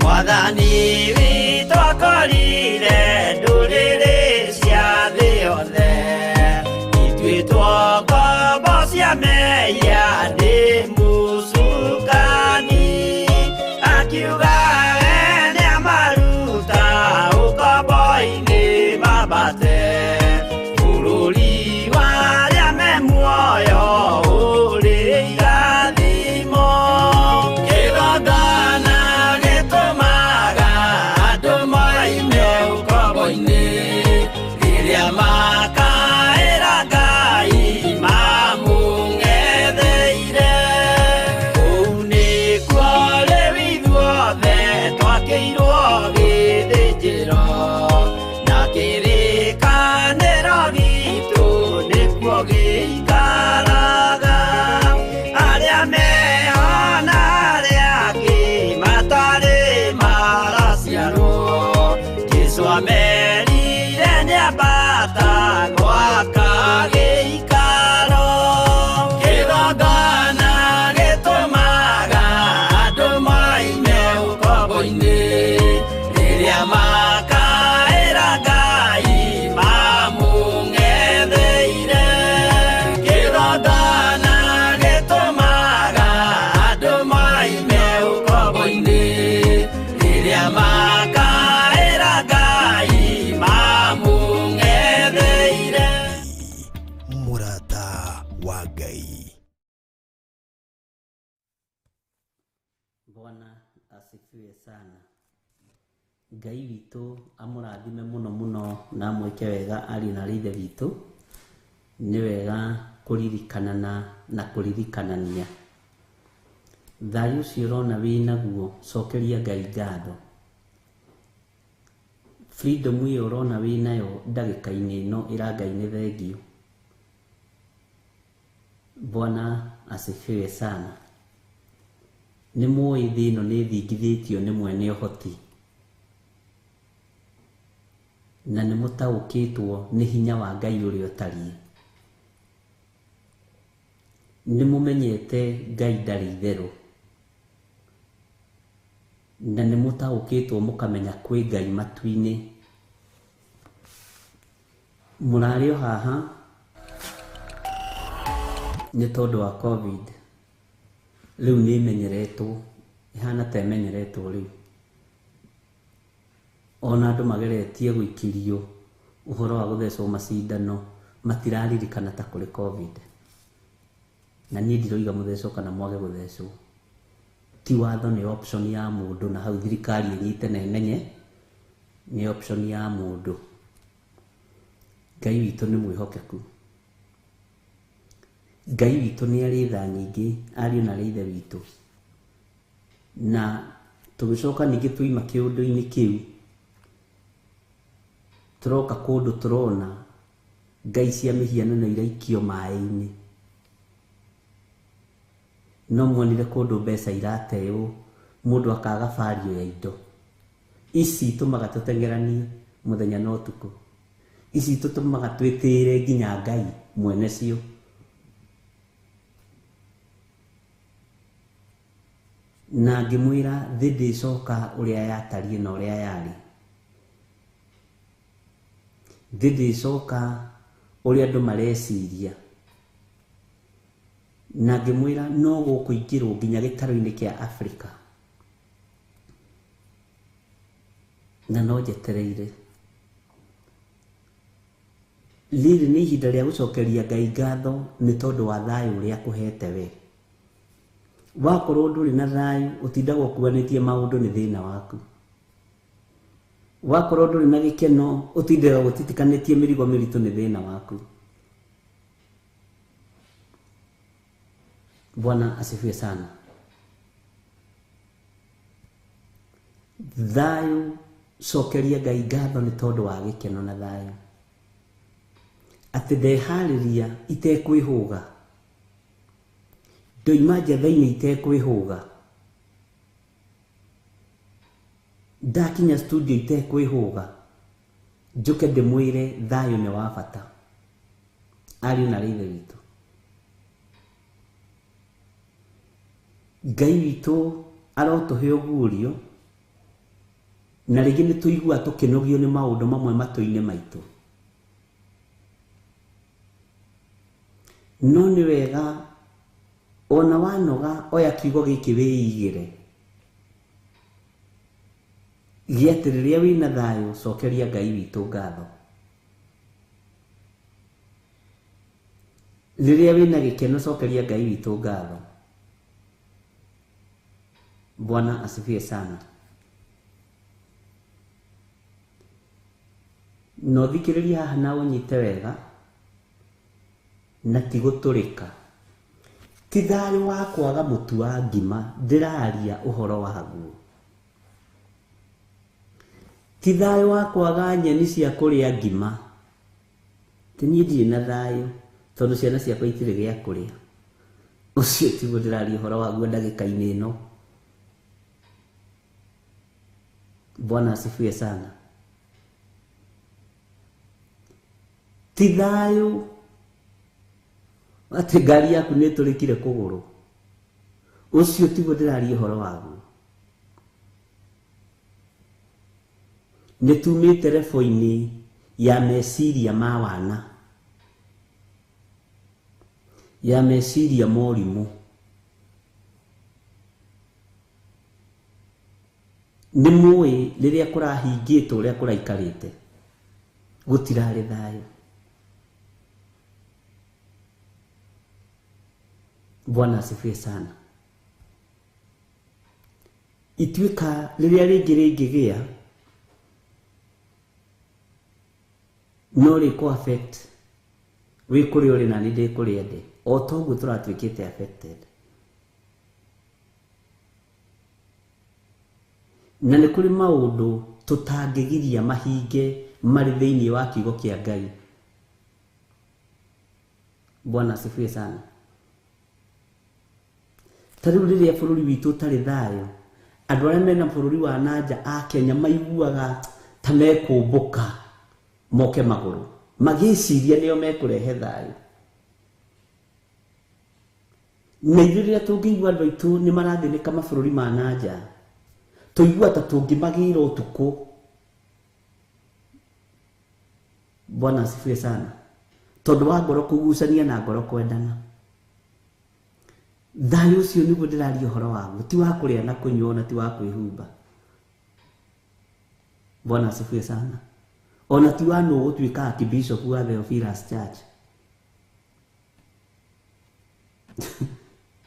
Mwathani witũ akorire ndũrĩrĩ cia thĩ yothe ituĩtwo ngombo cia mehia nĩ mũcukani akiuga we nĩamaruta ũkombo-inĩ mambate bũrũri wa arĩa me muoyo ũrĩ irathimo. Kĩgongona gĩtũmaga andũ moime ũkombo-inĩ rĩrĩa makaĩra Ngai mamũng'etheire. Kũu nĩkuo rĩu ithuothe twakĩirwo gĩthĩnjĩro na kĩrĩkanĩro gitũ nĩkuo gĩikaraga. Arĩa meho na arĩa angĩ matarĩ maraciarwo Jesũ amerire nĩambata gwaka gĩikaro. Kĩgongona gĩtũmaga andũ moime ũkombo-inĩ rĩrĩa makaĩra Ngai mamũng'etheire. Kĩgongona gĩtũmaga andũ moime ũkombo-inĩ rĩrĩa makaĩra Ngai mamũng'etheire. Mũrata wa Ngai. Bwana asifiwe sana. Ngai witũ amũrathime mũno mũno na amwĩke wega ariũ na ithe witũ. Nĩ wega kũririkanana na kũririkanania. Thayũ ũcio ũrona wĩ naguo cokeria Ngai ngatho. Freedom ĩyo ũrona wĩ nayo ndagĩka-inĩ ĩno ĩra Ngai nĩ thengiũ. Bwana asifiwe sana. Nĩ mũĩ thĩ ĩno nĩ ĩthingithĩtio nĩ mwene ũhoti na nĩ mũtaũkĩtwo nĩ hinya wa Ngai ũrĩa ũtariĩ. Nĩ mũmenyete Ngai ndarĩ itherũ na nĩ mũtaũkĩtwo mũkamenya kwĩ Ngai matu-inĩ. Mũrarĩ o haha nĩ tondũ wa COVID. Rĩu nĩ ĩmenyeretwo, ĩhana ta ĩmenyeretwo rĩu. Ona andũ mageretie gũikĩrio ũhoro wa gũthecwo macindano matiraririkana ta kũrĩ COVID. Na niĩ ndiroiga mũthecwo kana mwage gũthecwo. Ti watho, nĩ option ya mũndũ, na hau thirikari ĩnyite na ĩmenye nĩ option ya mũndũ. Ngai witũ nĩ mwĩhokeku. Ngai witũ nĩ arĩ tha nyingĩ ariũ na ithe witũ. Na tũgĩcoka ningĩ tũima kĩũndũ-inĩ kĩu tũroka kũndũ tũrona ngai cia mĩhianano iraikio maĩ-inĩ. No muonire kũndũ mbeca irateo mũndũ akaga bario ya indo. Ici itũmaga tũteng'eranie mũthenya na ũtukũ. Ici itũtũmaga twĩtĩĩre nginya Ngai mwene cio. Na ngĩmwĩra thĩ ndĩcoka ũrĩa yatariĩ na ũrĩa yarĩ. Thĩ ndĩcoka ũrĩa andũ mareciria. Na ngĩmwĩra no gũkũingĩrwo nginya gĩtarũ-inĩ kĩa Afrika. Na no njetereire. Rĩrĩ nĩ ihinda rĩa gũcokeria Ngai ngatho nĩ tondũ wa thayũ ũrĩa akũhete we. Wakorwo ndũrĩ na thayũ ũtindaga ũkuanĩtie maũndũ nĩ thĩna waku. Wakorwo ndũrĩ na gĩkeno ũtindaga ũtitikanĩtie mĩrigo mĩritũ nĩ thĩna waku. Bwana asifiwe sana. Thayũ, cokeria Ngai ngatho nĩ tondũ wa gĩkeno na thayũ, atĩ ndeharĩria itekwĩhũga, ndoima njatha-inĩ itekwĩhũga, ndakinya studio itekwĩhũga, njoke ndĩmwĩre thayũ nĩ wa bata. Ariũ na ithe witũ, Ngai witũ arotũhe ũguũrio, na rĩngĩ nĩ tũigua tũkĩnogio nĩ maũndũ mamwe matũ-inĩ maitũ, no nĩ wega ona wanoga oya kiugo gĩkĩ wĩigĩre gĩa atĩ rĩrĩa wĩna thayũ cokeria Ngai witũ ngatho, rĩrĩa wĩna gĩkeno cokeria Ngai witũ ngatho. Bwana asifiwe sana. No thikĩrĩria haha na ũnyite wega na ti gũtũrĩka, ti thayũ wa kwaga mũtu wa ngima ndĩraria ũhoro waguo, ti thayũ wa kwaga nyeni cia kũrĩa ngima, ti niĩ ndirĩ na thayũ tondũ ciana ciakwa itirĩ gĩa kũrĩa, ũcio tiguo ndĩraria ũhoro waguo ndagĩka-inĩ ĩno. Bwana asifiwe sana. Ti thayũ atĩ ngari yaku nĩ ĩtũrĩkire kũgũrũ, ũcio tiguo ndĩraria ũhoro waguo. Nĩ tumĩte rebo-inĩ ya meciria ma wana, ya meciria morimũ. Nĩ mũĩ rĩrĩa kũrahingĩtwo ũrĩa kũraikarĩte, gũtirarĩ thayũ. Bwana asifiwe sana. Ituĩka rĩrĩa rĩngĩ rĩngĩgĩa no rĩkũ affect wĩ kũrĩa ũrĩ na niĩ ndĩ kũrĩa ndĩ, o toguo tũratuĩkĩte affected. Na nĩ kũrĩ maũndũ tũtangĩgiria mahinge marĩ thĩinĩ wa kiugo kĩa Ngai. Bwana asifiwe sana. Ta rĩu rĩrĩa bũrũri witũ ũtarĩ thayũ, andũ arĩa mena bũrũri wa nanja a Kenya maiguaga ta mekũmbũka moke magũrũ, magĩciria nĩo mekũrehe thayũ. Na ithuĩ rĩrĩa tũngĩigua andũ aitũ nĩ marathĩnĩka mabũrũri ma nanja, tũigua ta tũngĩmagĩra ũtukũ. Bwana asifiwe sana. Tondũ wa ngoro kũgucania na ngoro kwendana. Thayũ ũcio nĩguo ndĩraria ũhoro waguo, ti wa kũrĩa na kũnyua ona ti wa kwĩhumba. Bwana asifiwe sana. Ona ti wa nũ gũtuĩka archbishop wa Theophilus Church,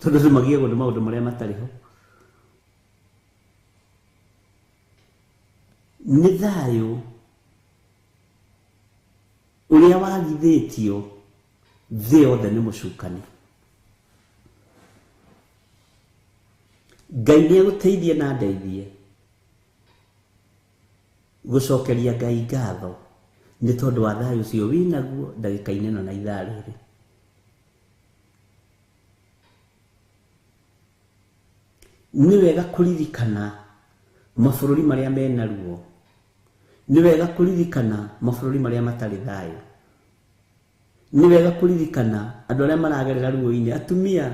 tondũ andũ magiagwo nĩ maũndũ marĩa matarĩ ho. Nĩ thayũ ũrĩa wagithĩtio thĩ yothe nĩ mũcukani. Ngai nĩ egũteithie na ndeithie gũcokeria Ngai ngatho nĩ tondũ wa thayũ ũcio wĩnaguo ndagĩka-inĩ ĩno na ithaa rĩrĩ. Nĩ wega kũririkana mabũrũri marĩa mena ruo, nĩ wega kũririkana mabũrũri marĩa matarĩ thayũ, nĩ wega kũririkana andũ arĩa maragerera ruo-inĩ, atumia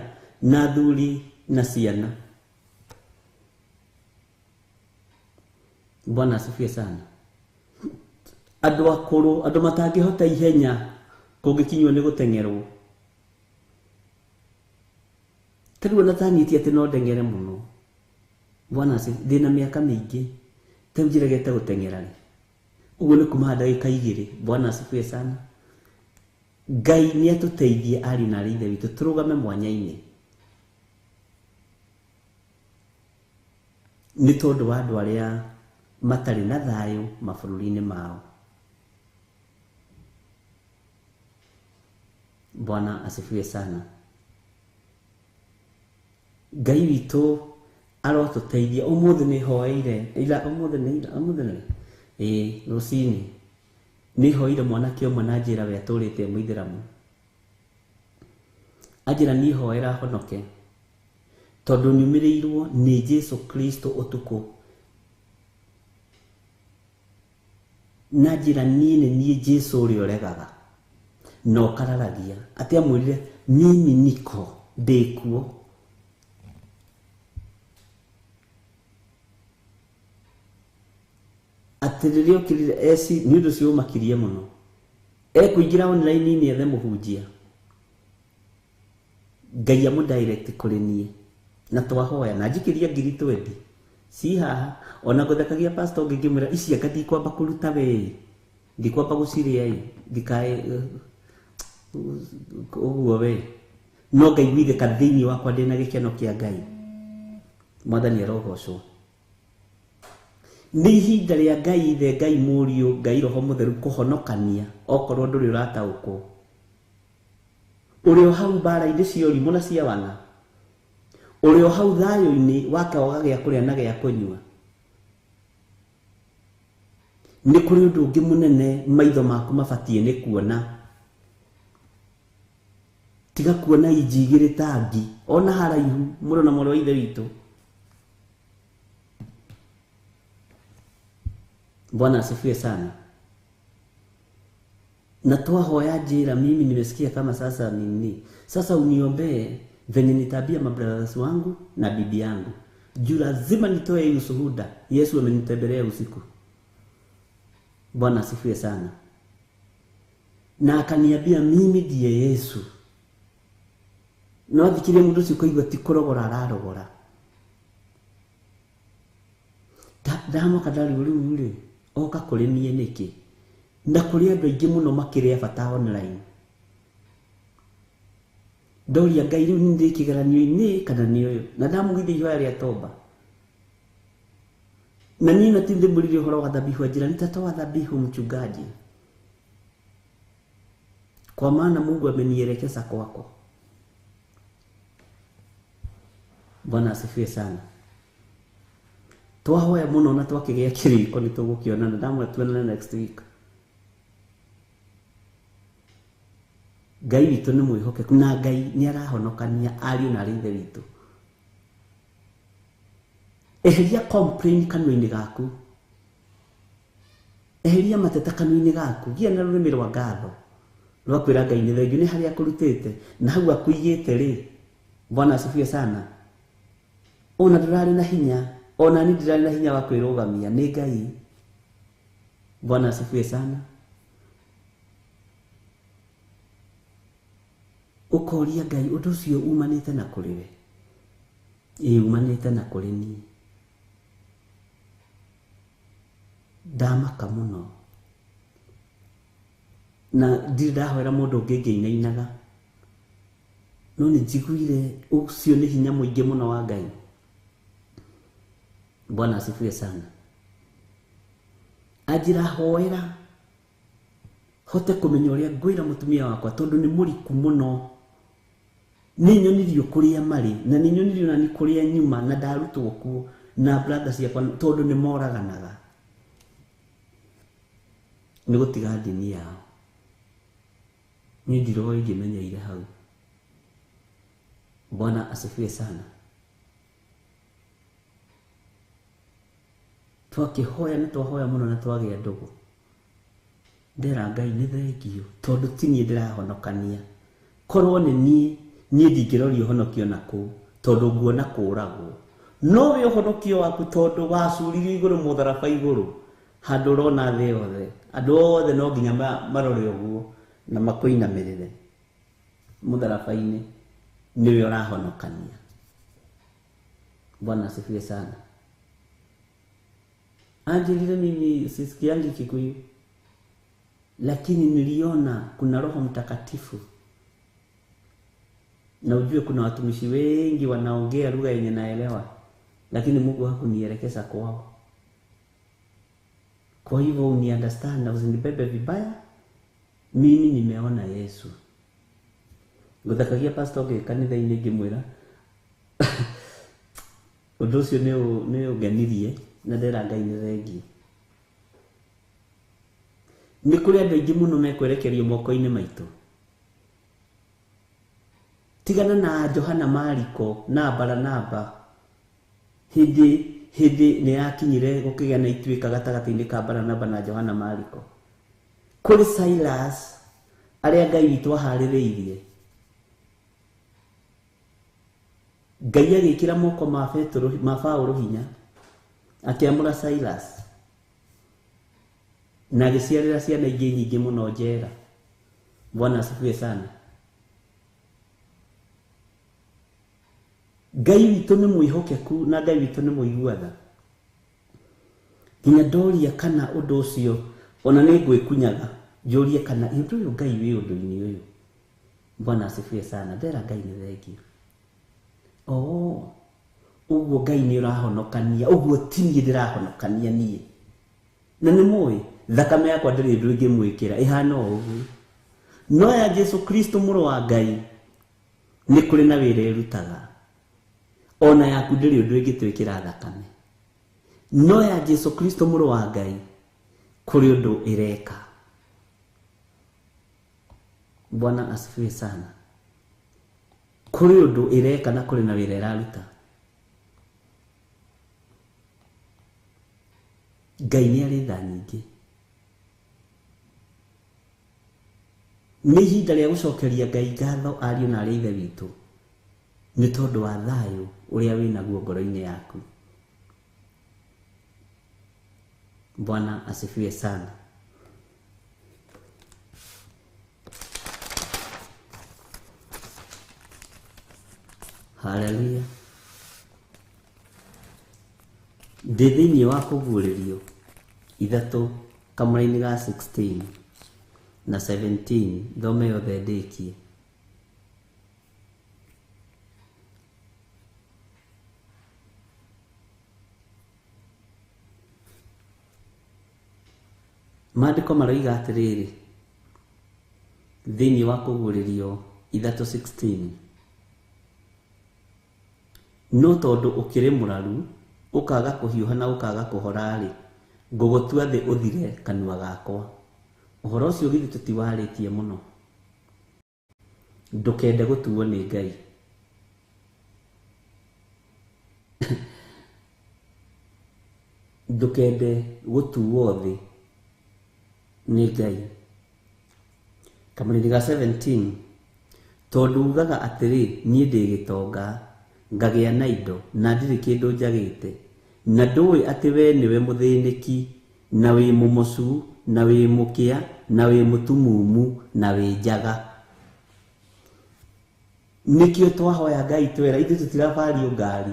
na athuri na ciana. Bwana asifiwe sana. Andũ akũrũ, andũ matangĩhota ihenya kũngĩkinywo nĩ gũteng'erwo. Ta rĩu ona tanitie atĩ no ndeng'ere mũno. Bwana asifiwe, ndĩna mĩaka mĩingĩ, ta rĩu njĩregete gũteng'era rĩ, ũguo nĩ kuma ndagĩka igĩrĩ. Bwana asifiwe sana. Ngai nĩ atũteithie ariũ na aarĩ a Ithe witũ tũrũgame mwanya-inĩ nĩ tondũ wa andũ arĩa matarĩ na thayũ mabũrũri-inĩ mao. Bwana asifiwe sana. Ngai witũ arotũteithia. Ũmũthĩ nĩ hoeire ira, ũmũthĩ nĩ ira, ũmũthĩ nĩ ĩĩ rũcinĩ nĩ hoeire mwanake ũmwe na njĩra we atũrĩte e mũithĩramu. Anjĩra niĩ hoera honoke tondũ nyumĩrĩirwo nĩ Jesu Kristo ũtukũ, na njĩra niĩ nĩ niĩ Jesu ũrĩa ũregaga na ũkararagia. Atĩ amwĩrire mimi niko ndĩkuo. Atĩ rĩrĩa okĩrire eci nĩ ũndũ ũcio ũmakirie mũno, ekũingĩra online-inĩ ethe mũhunjia, Ngai amũ direct kũrĩ niĩ na twahoya na njikĩria 20,000 ci haha. Ona ngũthekagia pastor ũngĩ ngĩmwĩra ici anga ndikwamba kũruta we, ndikwamba gũcirĩa ĩ, ndikae ũguo we, no ngaiguithĩka thĩinĩ wakwa ndĩna gĩkeno kĩa Ngai. Mwathani arogocwo. Nĩ ihinda rĩa Ngai Ithe, Ngai Mũriũ, Ngai Roho Mũtheru kũhonokania okorwo ndũrĩ ũrataũkwo. Ũrĩ o hau mbara-inĩ cia ũrimũ na cia wana, ũrĩ o hau thayũ-inĩ wake waga gĩa kũrĩa na gĩa kũnyua. Nĩ kũrĩ ũndũ ũngĩ mũnene maitho maku mabatiĩ nĩ kuona. Tiga kuona inji igĩrĩ ta ngi ona haraihu mũrũ na mwarĩ wa Ithe witũ. Bwana asifiwe sana. Na twahoya njĩra, mimi nimesikia kama sasa nini, sasa uniombee venye nitabia mabrothers wangu na bibi yangu, juu lazima nitoe hii ushuhuda. Yesu amenitembelea usiku. Bwana asifiwe sana. Na akaniambia mimi ndiye Yesu. No thikirie mundu ucio ukaigua ti kũrogora ararogora. Ndamoka ndarigwo rĩu rĩ oka kũrĩ niĩ nĩkĩ? Na kũrĩ andũ aingĩ mũno makĩrĩa bata online. Ndoria Ngai rĩu nĩ ndĩ kĩgeranio-inĩ kana nĩ ũyũ? Na ndamũgithia ihoya rĩa tomba. Na niĩ na ti ndĩmũrire ũhoro wa dhabihu, anjĩra nitatoa dhabihu mchungaji, kwa maana Mungu amenielekeza kwako. Bwana asifiwe sana. Twahoya mũno na twakĩgĩa kĩrĩko nĩ tũgũkĩonana. Ndamwĩra tuonane next week. Ngai witũ nĩ mwĩhokeku na Ngai nĩ arahonokania ariũ na arĩ Ithe witũ. Eheria complain kanua-inĩ gaku, eheria mateta kanua-inĩ gaku, gĩa na rũrĩmĩ rwa ngatho rwa kwĩra Ngai nĩ thengiũ nĩ harĩa akũrutĩte na hau akũigĩte rĩ. Bwana asifiwe sana. Ona ndũrarĩ na hinya, ona niĩ ndirarĩ na hinya wa kwĩrũgamia, nĩ Ngai. Bwana asifiwe sana. Ũkoria Ngai ũndũ ũcio umanĩte na kũrĩ we, ĩĩ umanĩte na kũrĩ niĩ. Ndamaka mũno na ndirĩ ndahoera mũndũ ũngĩ ngĩinainaga, no nĩ njiguire ũcio nĩ hinya mũingĩ mũno wa Ngai. Bwana asifiwe sana. Anjĩra hoera hote kũmenya ũrĩa ngwĩra mũtumia wakwa tondũ nĩ mũriku mũno. Nĩ nyonirio kũrĩa marĩ na nĩ nyonirio na nĩ kũrĩa nyuma na ndarutwo kuo na brother ciakwa tondũ nĩ moraganaga nĩ gũtiga ndini yao. Niĩ ndiroĩ ingĩmenyeire hau. Bwana asifiwe sana. Twakĩhoya nĩ twahoya mũno na twagĩa ndũgũ. Ndera Ngai nĩ thengio tondũ ti niĩ ndĩrahonokania. Korwo nĩ niĩ, niĩ ndingĩroria ũhonokio na kũu tondũ nguona kũragwo. No we ũhonokio waku tondũ wacuririo igũrũ mũtharaba igũrũ handũ ũrona thĩ yothe, andũ othe no nginya marore ũguo na makũinamĩrĩre mũtharaba-inĩ, nĩwe ũrahonokania. Bwana asifiwe sana. Anjĩrire mimi sisikiangi Kikuyu, lakini niliona kuna Roho Mtakatifu. Na ujue kuna watumishi wengi wanaongea lugha yenye naelewa, lakini Mungu hakunielekeza kwao. Kwa hivyo uni understand na usinibebe vibaya. Mimi nimeona Yesu. Nguthakagia pastor ũngĩ kanitha-inĩ ngĩmwĩra Ũndũ ũcio nĩ ũngenirie na ndera Ngai nĩ thengiũ. Nĩ kũrĩ andũ aingĩ mũno mekwerekerio moko-inĩ maitũ. Tigana na Johana Mariko na Baranaba. Hĩndĩ nĩ yakinyire gũkĩgĩa na ituĩka gatagatĩ-inĩ ka Baranaba na Johana Mariko. Kũrĩ Silas arĩa Ngai witũ aharĩrĩirie. Ngai agĩkĩra moko ma Petero ma Paulo hinya akĩamũra Silas na agĩciarĩra ciana ingĩ nyingĩ mũno njera. Bwana asifiwe sana. Ngai witũ nĩ mwĩhokeku na Ngai witũ nĩ mũigua tha. Nginya ndoria kana ũndũ ũcio ona nĩ ngwĩkunyaga njũrie kana ũndũ ũyũ Ngai wĩ ũndũ-inĩ ũyũ. Bwana asifiwe sana. Ndera Ngai nĩ thengiũ. Oh, ũguo Ngai nĩ ũrahonokania, ũguo ti niĩ ndĩrahonokania niĩ. Na nĩ mũĩ thakame yakwa ndĩrĩ ũndũ ĩngĩmwĩkĩra ĩhana o ũguo. No ya Jesu Kristo mũrũ wa Ngai nĩ kũrĩ na wĩra ĩrutaga. Ona yaku ndĩrĩ ũndũ ĩngĩtwĩkĩra thakame. No ya Jesu Kristo mũrũ wa Ngai kũrĩ ũndũ ĩreka. Bwana asifiwe sana. Kũrĩ ũndũ ĩreka na kũrĩ na wĩra ĩraruta. Ngai nĩ arĩ tha nyingĩ. Nĩ ihinda rĩa gũcokeria Ngai ngatho ariũ na arĩ ithe witũ nĩ tondũ wa thayũ ũrĩa wĩnaguo ngoro-inĩ yaku. Bwana asifiwe sana. Haleluya. Ndĩ thĩinĩ wa kũguũrĩrio 3 kamũra-inĩ ga 16 na 17 thome yothe ndĩkie. Maandĩko maroiga atĩrĩrĩ thĩinĩ wa kũguũrĩrio 3:16, no tondũ ũkĩrĩ mũraru ũkaga kũhiũha na ũkaga kũhora-rĩ, ngũgũtua thĩ ũthire kanua gakwa. Ũhoro ũcio githĩ tũtiwarĩtie mũno? Ndũkende gũtuo nĩ Ngai. Ndũkende gũtuo thĩ nĩ Ngai. Kamũra-inĩ ga 17, tondũ ugaga atĩrĩ, niĩ ndĩ gĩtonga ngagĩa na indo na ndirĩ kĩndũ njagĩte, na ndũĩ atĩ we nĩwe mũthĩnĩki na wĩ mũmocu na wĩ mũkĩa na wĩ mũtumumu na wĩ njaga. Nĩkĩo twahoya Ngai twera ithuĩ tũtirabario ngari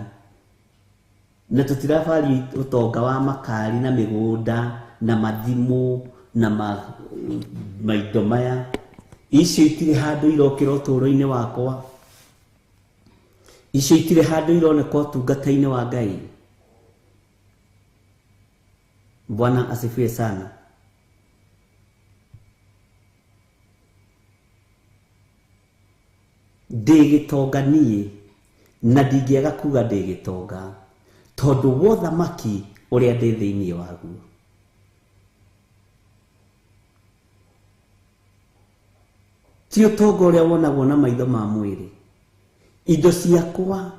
na tũtirabario ũtonga wa makari na mĩgũnda na mathimũ na maindo maya. Icio itirĩ handũ irokĩra ũtũũro-inĩ wakwa. Icio itirĩ handũ ironeka ũtungata-inĩ wa Ngai. Bwana asifiwe sana. Ndĩ gĩtonga niĩ na ndingĩaga kuga ndĩ gĩtonga tondũ wa ũthamaki ũrĩa ndĩ thĩinĩ waguo. Ti ũtonga ũrĩa wonagwo na maitho ma mwĩrĩ. Indo ciakwa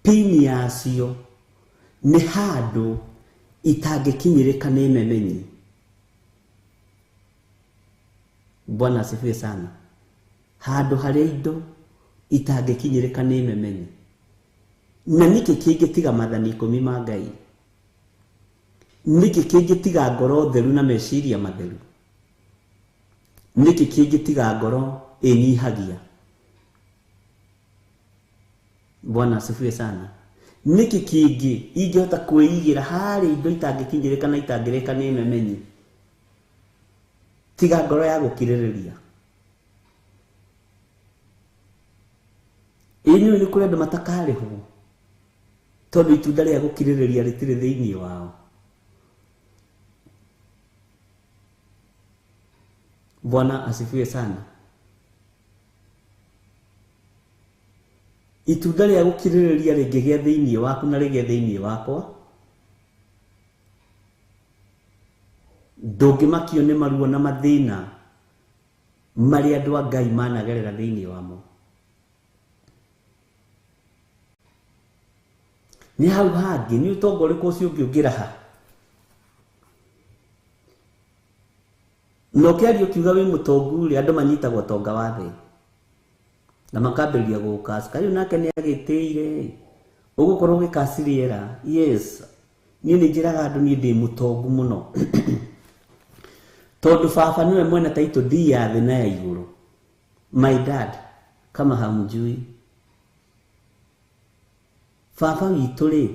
pini yacio nĩ handũ itangĩkinyĩrĩka nĩ memenyi. Bwana asifiwe sana. Handũ harĩa indo itangĩkinyĩrĩka nĩ memenyi. Na nĩkĩ kĩngĩtiga maathani 10 ma Ngai? Nĩkĩ kĩngĩtiga ngoro theru na meciria matheru? Nĩkĩ kĩngĩtiga ngoro ĩnyihagia? Bwana asifiwe sana. Nĩkĩ kĩngĩ ingĩhota kwĩigĩra harĩ indo itangĩkinyĩrĩka na itangĩrĩka nĩ memenyi tiga ngoro ya gũkirĩrĩria? Ĩĩ nĩ kũrĩ andũ matakarĩhwo tondũ itunda rĩa gũkirĩrĩria rĩtirĩ thĩinĩ wao. Bwana asifiwe sana. Itunda rĩa gũkirĩrĩria rĩngĩgĩa thĩinĩ waku na rĩgĩe thĩinĩ wakwa, ndũngĩmakio nĩ maruo na mathĩna marĩa andũ a Ngai managerera thĩinĩ wamo. Nĩ hau hangĩ nĩ ũtonga ũrĩkũ ũcio ũngĩ ũngĩraha? Na ũkĩaria ũkiuga wĩ mũtongu rĩ, andũ manyitagwo ũtonga wa thĩ na makambĩrĩria gũgũkaci. Kaĩ ũyũ nake nĩ agĩtĩire, ũgũkorwo ũgĩkaci rĩera. Yes, niĩ nĩ njĩraga andũ niĩ ndĩ mũtongu mũno tondũ baba nĩwe mwene title deed ya thĩ na ya igũrũ. My dad, kama hamjui, baba witũ rĩ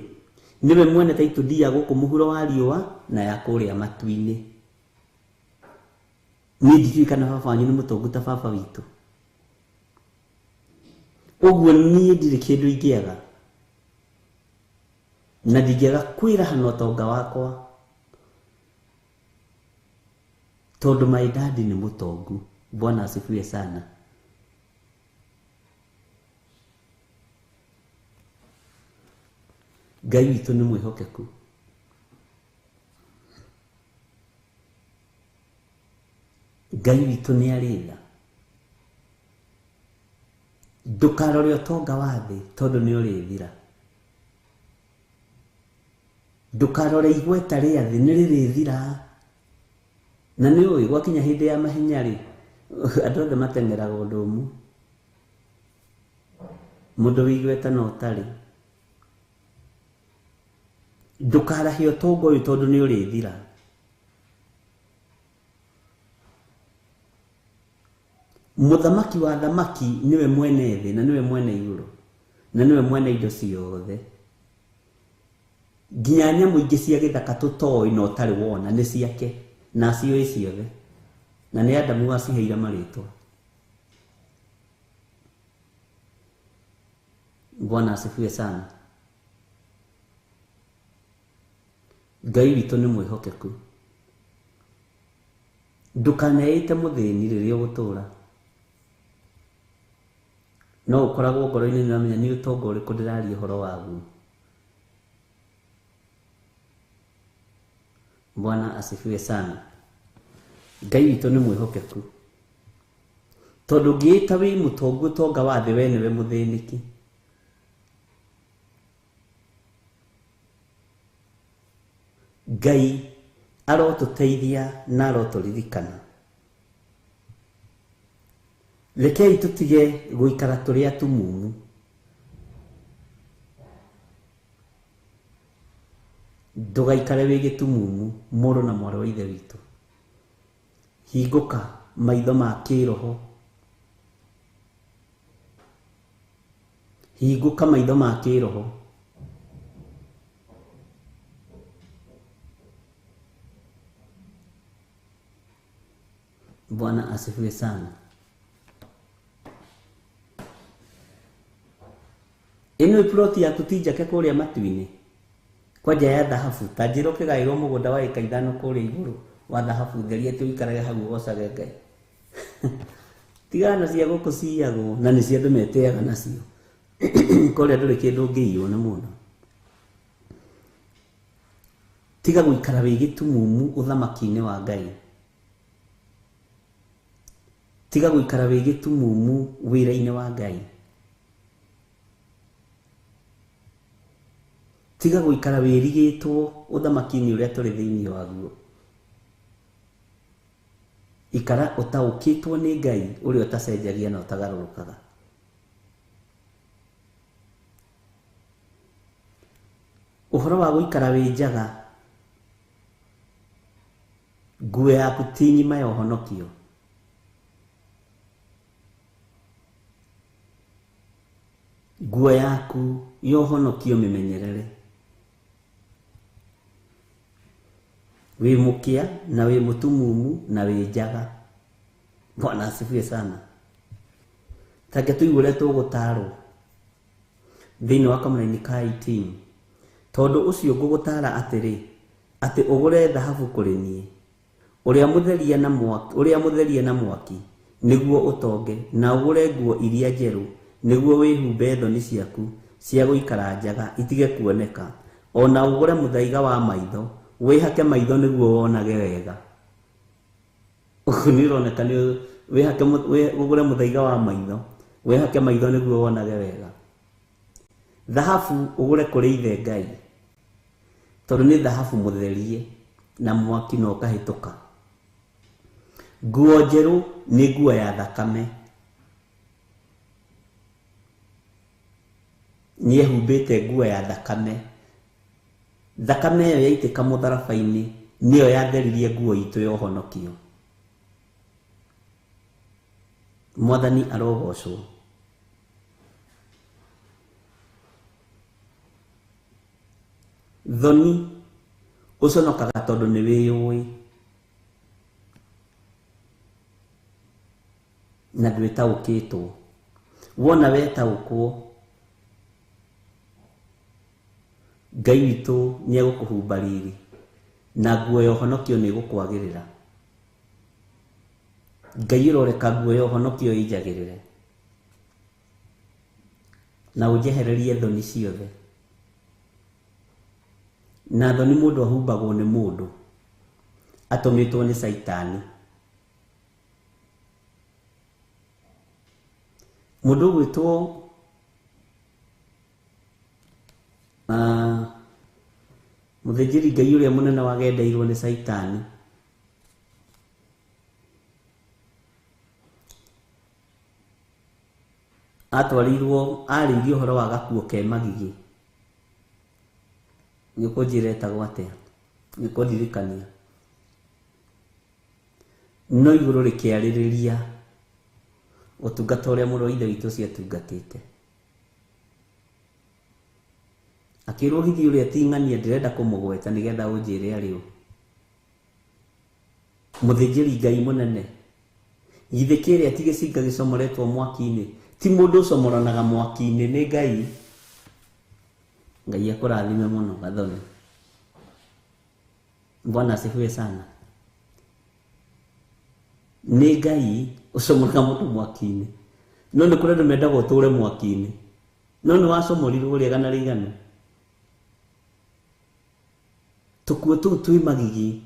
nĩwe mwene title deed ya gũkũ mũhuro wa riũa na ya kũrĩa matu-inĩ. Niĩ ndikĩũĩ kana baba wanyu nĩ mũtongu ta baba witũ. Ũguo niĩ ndirĩ kĩndũ ingĩaga na ndingĩaga kwĩraha na ũtonga wakwa tondũ my dad nĩ mũtongu. Bwana asifiwe sana. Ngai witũ nĩ mwĩhokeku. Ngai witũ nĩ arĩ tha. Ndũkarore ũtonga wa thĩ tondũ nĩ ũrĩthira. Ndũkarore igweta rĩa thĩ nĩ rĩrĩthira. Na nĩ ũĩ gwakinya hĩndĩ ya mahenya rĩ, andũ othe mateng'eraga ũndũ ũmwe. Mũndũ wĩ igweta na ũtarĩ. Ndũkarahe ũtonga ũyũ tondũ nĩ ũrĩthira. Mũthamaki wa thamaki nĩwe mwene thĩ na nĩwe mwene igũrũ na nĩwe mwene indo ciothe. Nginya nyamũ ingĩ cia gĩthaka tũtoĩ na ũtarĩ wona nĩ ciake na aciũĩ ciothe, na nĩ Adamu waciheire marĩtwa. Bwana asifiwe sana. Ngai witũ nĩ mwĩhokeku. Ndũkaneĩte mũthĩni rĩrĩa ũgũtũra. No ũkoragwo ngoro-inĩ nĩ ũramenya nĩ ũtonga ũrĩkũ ndĩraria ũhoro waguo. Bwana asifiwe sana. Ngai witũ nĩ mwĩhokeku. Tondũ ũngĩĩta wĩ mũtongu ũtonga wa thĩ, we nĩwe mũthĩnĩki. Ngai arotũteithia na arotũririkana. Rekei tũtige gũikara tũrĩ atumumu. Ndũgaikare wĩ gĩtumumu mũrũ na mwarĩ wa ithe witũ. Hingũka maitho ma kĩroho. Hingũka maitho ma kĩroho. Bwana asifiwe sana. Ĩno plot yaku ti njake kũrĩa matu-inĩ kwanja ya thahabu, ta njĩra ũkĩgaĩrwo mũgũnda wa ĩka 5 kũrĩa igũrũ wa thahabu therie atĩ ũikarage hau ũgocage Ngai. Tigana cia gũkũ ciyagwo na nĩ cia andũ metĩaga nacio. Kũrĩa ndũrĩ kĩndũ ũngĩiywo nĩ mũndũ. Tiga gũikara wĩ gĩtumumu ũthamaki-inĩ wa Ngai. Tiga gũikara wĩ gĩtumumu wĩra-inĩ wa Ngai. Tiga gũikara wĩrigĩtwo ũthamaki-inĩ ũrĩa tũrĩ thĩinĩ waguo. Ikara ũtaũkĩtwo nĩ Ngai ũrĩa ũtacenjagia na ũtagarũrũkaga. Ũhoro wa gũikara wĩ njaga, nguo yaku ti ng'ima ya ũhonokio. Nguo yaku ya ũhonokio mĩmenyerere. Wĩ mũkĩa na wĩ mũtumumu na wĩ njaga. Bwana asifiwe sana. Take tũigue ũrĩa tũgũtarwo thĩinĩ wa kamũraini ka 18. Tondũ ũcio ngũgũtara atĩrĩ, atĩ ũgũre thahabu kũrĩ niĩ, ũrĩa mũtherie na mwaki, ũrĩa mũtherie na mwaki, nĩguo ũtonge, na ũgũre nguo iria njerũ, Nĩguo wĩhumbe thoni ciaku cia gũikara njaga itige kuoneka, ona ũgũre mũthaiga wa maitho, wĩhake maitho nĩguo wonage wega. Nĩ ũroneka nĩ wĩhake ũgũre mũthaiga wa maitho, wĩhake maitho nĩguo wonage wega. Thahabu ũgũre kũrĩ ithe Ngai, tondũ nĩ thahabu mũtherie na mwaki na ũkahĩtũka. Nguo njerũ nĩ nguo ya thakame. Nĩehumbĩte nguo ya thakame. Thakame ĩyo yaitĩka mũtharaba-inĩ nĩyo yatheririe nguo itũ ya ũhonokio. Mwathani arogocwo. Thoni ũconokaga tondũ nĩ wĩyũĩ na ndwĩtaũkĩtwo. Wona wetaũkwo, Ngai witũ nĩ egũkũhumba riri na nguo ya ũhonokio nĩ ĩgũkwagĩrĩra. Ngai ũroreka nguo ya ũhonokio ĩnjagĩrĩre na ũnjehererie thoni ciothe. Na thoni mũndũ ahumbagwo nĩ mũndũ atũmĩtwo nĩ Caitani. Mũndũ ũgwĩtwo mũthĩnjĩri Ngai ũrĩa mũnene wagendeirwo nĩ Caitani atwarirwo arĩirie ũhoro wa gakuo ke magigi. Nĩ ũkũnjĩra etagwo atĩa? Nĩ ũkũndirikania? No igũrũ rĩkĩarĩrĩria ũtungata ũrĩa mũrũ wa ithe witũ ũcio atungatĩte. Akĩrwo githi ũrĩa ti ng'ania ndĩrenda kũmũgweta nĩgetha ũnjĩre arĩ ũ. Mũthĩnjĩri Ngai mũnene, githĩ kĩrĩa ti gĩcinga gĩcomoretwo mwaki-inĩ? Ti mũndũ ũcomoranaga mwaki-inĩ, nĩ Ngai. Ngai akũrathime mũno Gathoni. Bwana asifiwe sana. Nĩ Ngai ũcomoraga mũndũ mwaki-inĩ. No nĩ kũrĩ andũ mendaga ũtũre mwaki-inĩ. No nĩ wacomorirwo rĩega na rĩiganu. Tũkuo tũu twĩ magigi.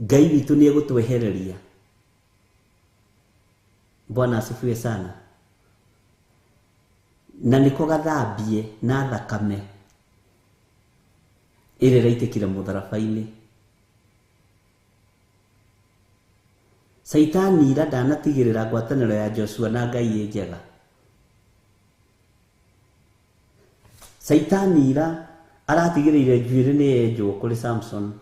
Ngai witũ nĩ egũtwehereria. Bwana asifiwe sana. Na nĩko gathambie na thakame ĩrĩa ĩraitĩkire mũtharaba-inĩ. Caitani ira ndanatigĩrĩra ngwatanĩro ya Joshua na Ngai ĩ njega. Caitani ira aratigĩrĩire njuĩrĩ nĩ yenjwo kũrĩ Samson.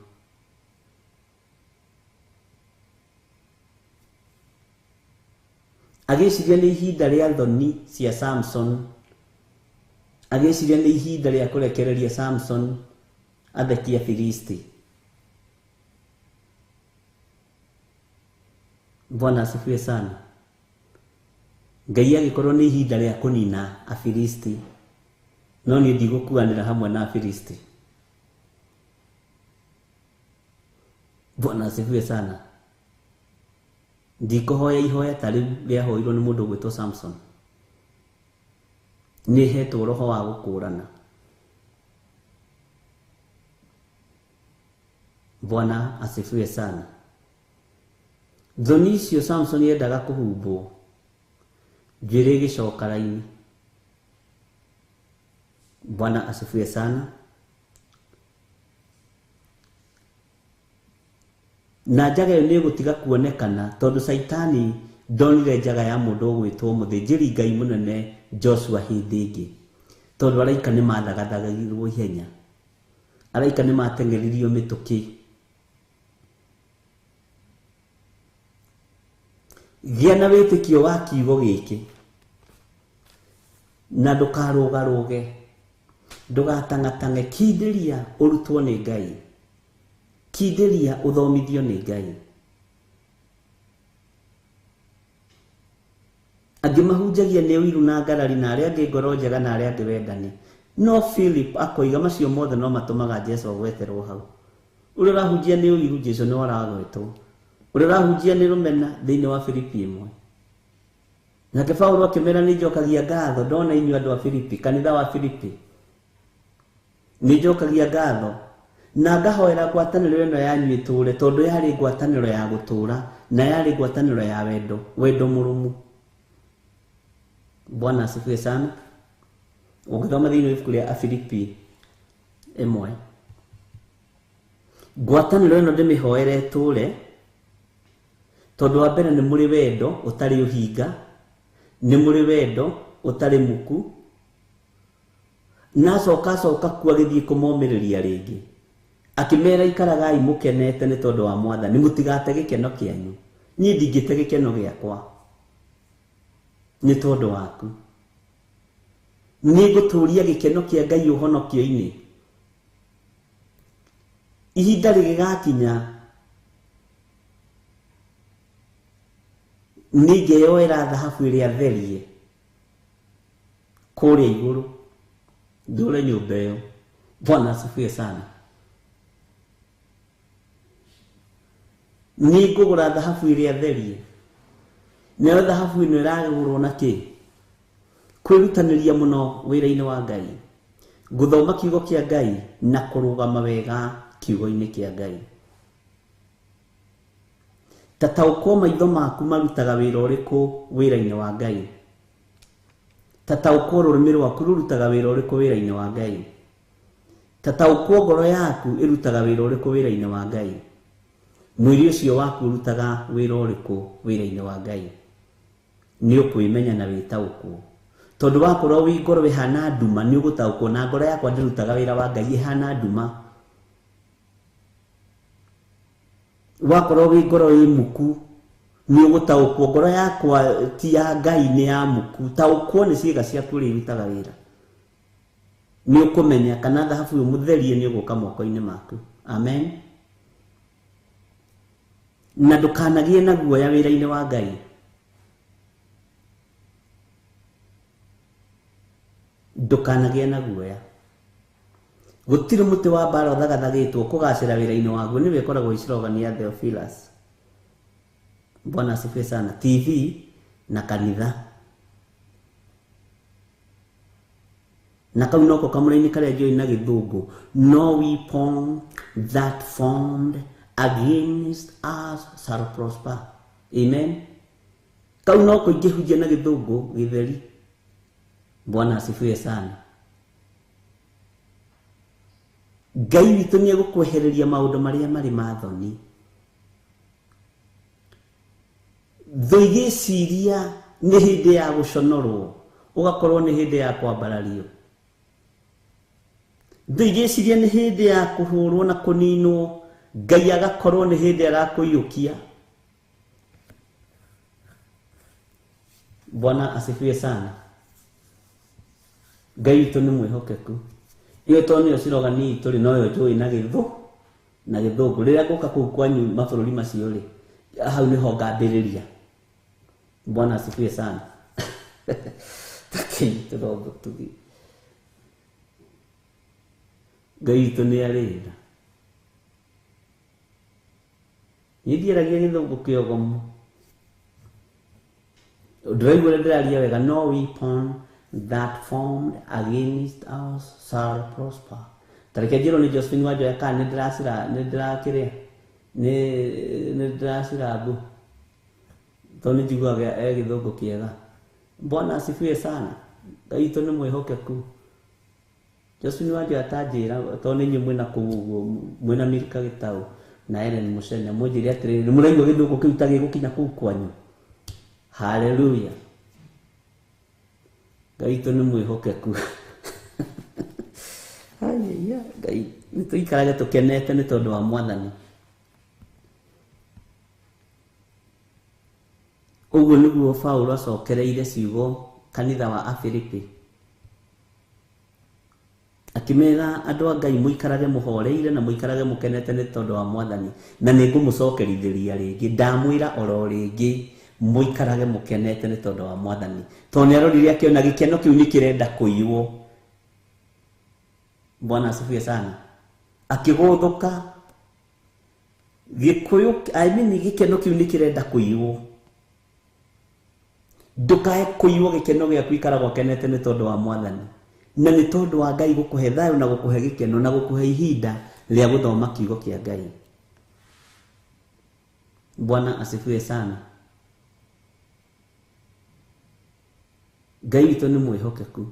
Agĩciria nĩ ihinda rĩa thoni cia Samson. Agĩciria nĩ ihinda rĩa kũrekereria Samson athekie Afilisti. Bwana asifiwe sana. Ngai agĩkorwo nĩ ihinda rĩa kũnina Afilisti, no niĩ ndigũkuanĩra hamwe na Afilisti. Bwana asifiwe sana. Ndikũhoya ihoya ta rĩu rĩahoirwo nĩ mũndũ ũgwĩtwo Samson. Nĩ hetwo roho wa gũkũrana. Bwana asifiwe sana. Thoni icio Samson yendaga kũhumbwo, njuĩrĩ ĩgĩcoka raini. Bwana asifiwe sana. Na njaga ĩyo nĩ ĩgũtiga kuonekana tondũ Caitani ndonire njaga ya mũndũ ũgwĩtwo mũthĩnjĩri Ngai mũnene Joshua hĩndĩ ĩngĩ, tondũ araika nĩ mathagathagirwo ihenya, araika nĩ mateng'eririo mĩtũkĩ. Gĩa na wĩtĩkio wa kiugo gĩkĩ na ndũkarũgarũge, ndũgatang'atang'e, kindĩria ũrutwo nĩ Ngai, kindĩria ũthomithio nĩ Ngai. Angĩ mahunjagia nĩ ũiru na ngarari, na arĩa angĩ ngoro njega, na arĩa angĩ wendani. No Philip akoiga macio mothe no matũmaga Jesũ agweterwo hau. Ũrĩa ũrahunjia nĩ ũiru, Jesũ nĩwe ũragwetwo. Ũrĩa ũrahunjia nĩ rũmena thĩinĩ wa Filipi 1. Nake Paulo akĩmera nĩ njokagia ngatho ndona inyuĩ andũ a Filipi, kanitha wa Filipi, nĩ njokagia ngatho na ngahoera ngwatanĩro ĩno yanyu ĩtũũre, tondũ yarĩ ngwatanĩro ya gũtũũra na yarĩ ngwatanĩro ya wendo, wendo mũrũmu. Bwana asifiwe sana. Ũngĩthoma thĩinĩ wa ibuku rĩa Afilipi 1, ngwatanĩro ĩno ndĩmĩhoere ĩtũũre, tondũ wa mbere nĩ mũrĩ wendo ũtarĩ ũhinga, nĩ mũrĩ wendo ũtarĩ muku, na acoka acoka kuo agĩthiĩ kũmomĩrĩria rĩngĩ akĩmera ikaragai mũkenete nĩ tondũ wa Mwathani, mũtigate gĩkeno kĩanyu. Niĩ ndingĩte gĩkeno gĩakwa nĩ tondũ waku, nĩ ngũtũũria gĩkeno kĩa Ngai ũhonokio-inĩ. Ihinda rĩgĩgakinya nĩngeyoera thahabu ĩrĩa therie kũrĩa igũrũ, ndũre nyũmba ĩyo. Bwana asifiwe sana. Nĩngũgũra thahabu ĩrĩa therie, nayo thahabu ĩno ĩragũrwo na kĩ? Kwĩrutanĩria mũno wĩra-inĩ wa Ngai, gũthoma kiugo kĩa Ngai na kũrũgama wega kiugo-inĩ kĩa Ngai. Ta taũkwo maitho maku marutaga wĩra ũrĩkũ wĩra-inĩ wa Ngai, ta taũkwo rũrĩmĩ rwaku rũrutaga wĩra ũrĩkũ wĩra-inĩ wa Ngai, ta taũkwo ngoro yaku ĩrutaga wĩra ũrĩkũ wĩra-inĩ wa Ngai, mwĩrĩ ũcio waku ũrutaga wĩra ũrĩkũ wĩra-inĩ wa Ngai. Nĩ ũkwĩmenya na wĩtaũkwo, tondũ wakorwo wĩ ngoro ĩhana nduma nĩ ũgũtaũkwo na ngoro yakwa ndĩrutaga wĩra wa Ngai ĩhana nduma. Wakorwo wĩ ngoro ĩ muku nĩ ũgũtaũkwo ngoro yakwa ti ya Ngai nĩ ya muku. Taũkwo nĩ ciĩga ciaku ũrĩa irutaga wĩra, nĩ ũkũmenya kana thahabu ĩyo mũtherie nĩ ũgũka moko-inĩ maku. Amen. Na ndũkanagĩe na guoya wĩra-inĩ wa Ngai. Ndũkanagĩe na guoya. Gũtirĩ mũtĩ wa mbara ũthagathagĩtwo kũgacĩra wĩra-inĩ waguo, nĩwe ĩkoragwo ĩcirogania ya Theophilus. Bwana asifiwe sana. TV na kanitha, na kau noko kamũra-inĩ karĩa njũĩ na gĩthũngũ, no weapon that formed against us shall prosper. Amen. Kau noko ingĩhunjia na gĩthũngũ gĩtheri. Bwana asifiwe sana. Ngai witũ nĩ egũkwehereria maũndũ marĩa marĩ ma thoni. Thũ igĩciria nĩ hĩndĩ ya gũconorwo, ũgakorwo nĩ hĩndĩ ya kwambarario. Thũ igĩciria nĩ hĩndĩ ya kũhũrwo na kũninwo, Ngai agakorwo nĩ hĩndĩ arakũiyũkia. Bwana asifiwe sana. Ngai witũ nĩ mwĩhokeku. Iyo to nĩyo cirogani itũ rĩ, noyo njũĩ na gĩthũ na gĩthũngũ. Rĩrĩa ngũka kũu kwanyu mabũrũri macio rĩ, hau nĩho ngambĩrĩria. Bwana asifiwe sana. Takĩnyitĩrwo mũtugi. Ngai witũ nĩ arĩ tha. Niĩ ndiaragia gĩthũngũ kĩogomu, ndĩraigua ũrĩa ndĩraria wega. No weapon that formed against us shall prosper. Tareke njĩrwo nĩ Josephine Wanjoya kana nĩ ndĩracira, nĩ ndĩrakĩrĩa, nĩ ndĩracira mbu, tondũ nĩ njiguaga e gĩthũngũ kĩega. Bwana asifiwe sana. Ngai witũ nĩ mwĩhokeku. Josephine Wanjoya tanjĩra, tondũ nĩ inyuĩ mwĩna kũu ũguo, mwĩna Milka Gĩtaũ na Ellen Mũcene, mũnjĩre atĩrĩrĩ, nĩ mũraigua gĩthũngũ kĩu ta gĩgũkinya kũu kwanyu? Haleluya. Ngai witũ nĩ mwĩhokeku. Haleluya. Ngai nĩ tũikarage tũkenete nĩ tondũ wa Mwathani. Ũguo nĩguo Paulo acokereire ciugo kanitha wa Afilipi, akĩmera andũ a Ngai mũikarage mũhoreire na mũikarage mũkenete nĩ tondũ wa Mwathani, na nĩ ngũmũcokerithĩria rĩngĩ, ndamwĩra oro rĩngĩ mũikarage mũkenete nĩ tondũ wa Mwathani. Tondũ nĩ arorire akĩona gĩkeno kĩu nĩ kĩrenda kũiywo. Bwana asifiwe sana. Akĩgũthũka gĩkũyũ, I mean gĩkeno kĩu nĩ kĩrenda kũiywo. Ndukae kuiywo gikeno gĩaku ikaragwo kenete nĩ tondũ wa Mwathani na nĩ tondũ wa Ngai gũkũhe thayũ na gũkũhe gĩkeno na gũkũhe ihinda rĩa gũthoma kiugo kĩa Ngai. Bwana asifiwe sana. Ngai witũ nĩ mwĩhokeku.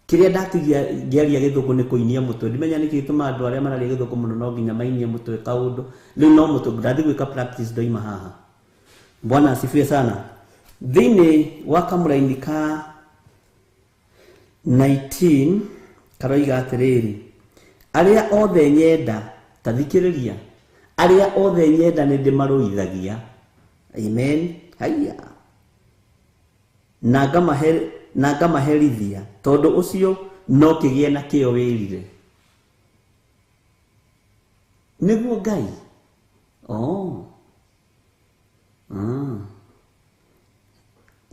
Kĩrĩa ndatigia ngĩaria gĩthũngũ nĩ kũinia mũtwe. Ndimenya nĩkĩ gĩtũmaga andũ arĩa mararia gĩthũngũ mũno no nginya mainie mũtwe kaũndũ. Rĩu no mũtwe ndathiĩ gwĩka practice ndoima haha. Bwana asifiwe sana. Thĩinĩ wa kamũraini ka 19 karoiga atĩrĩrĩ, arĩa othe nyenda, ta thikĩrĩria, arĩa othe nyenda nĩ ndĩmarũithagia. Amen. Haiya. Na ngamaherithia, tondũ ũcio no kĩgĩe na kĩo wĩrire. Nĩguo Ngai. Oh.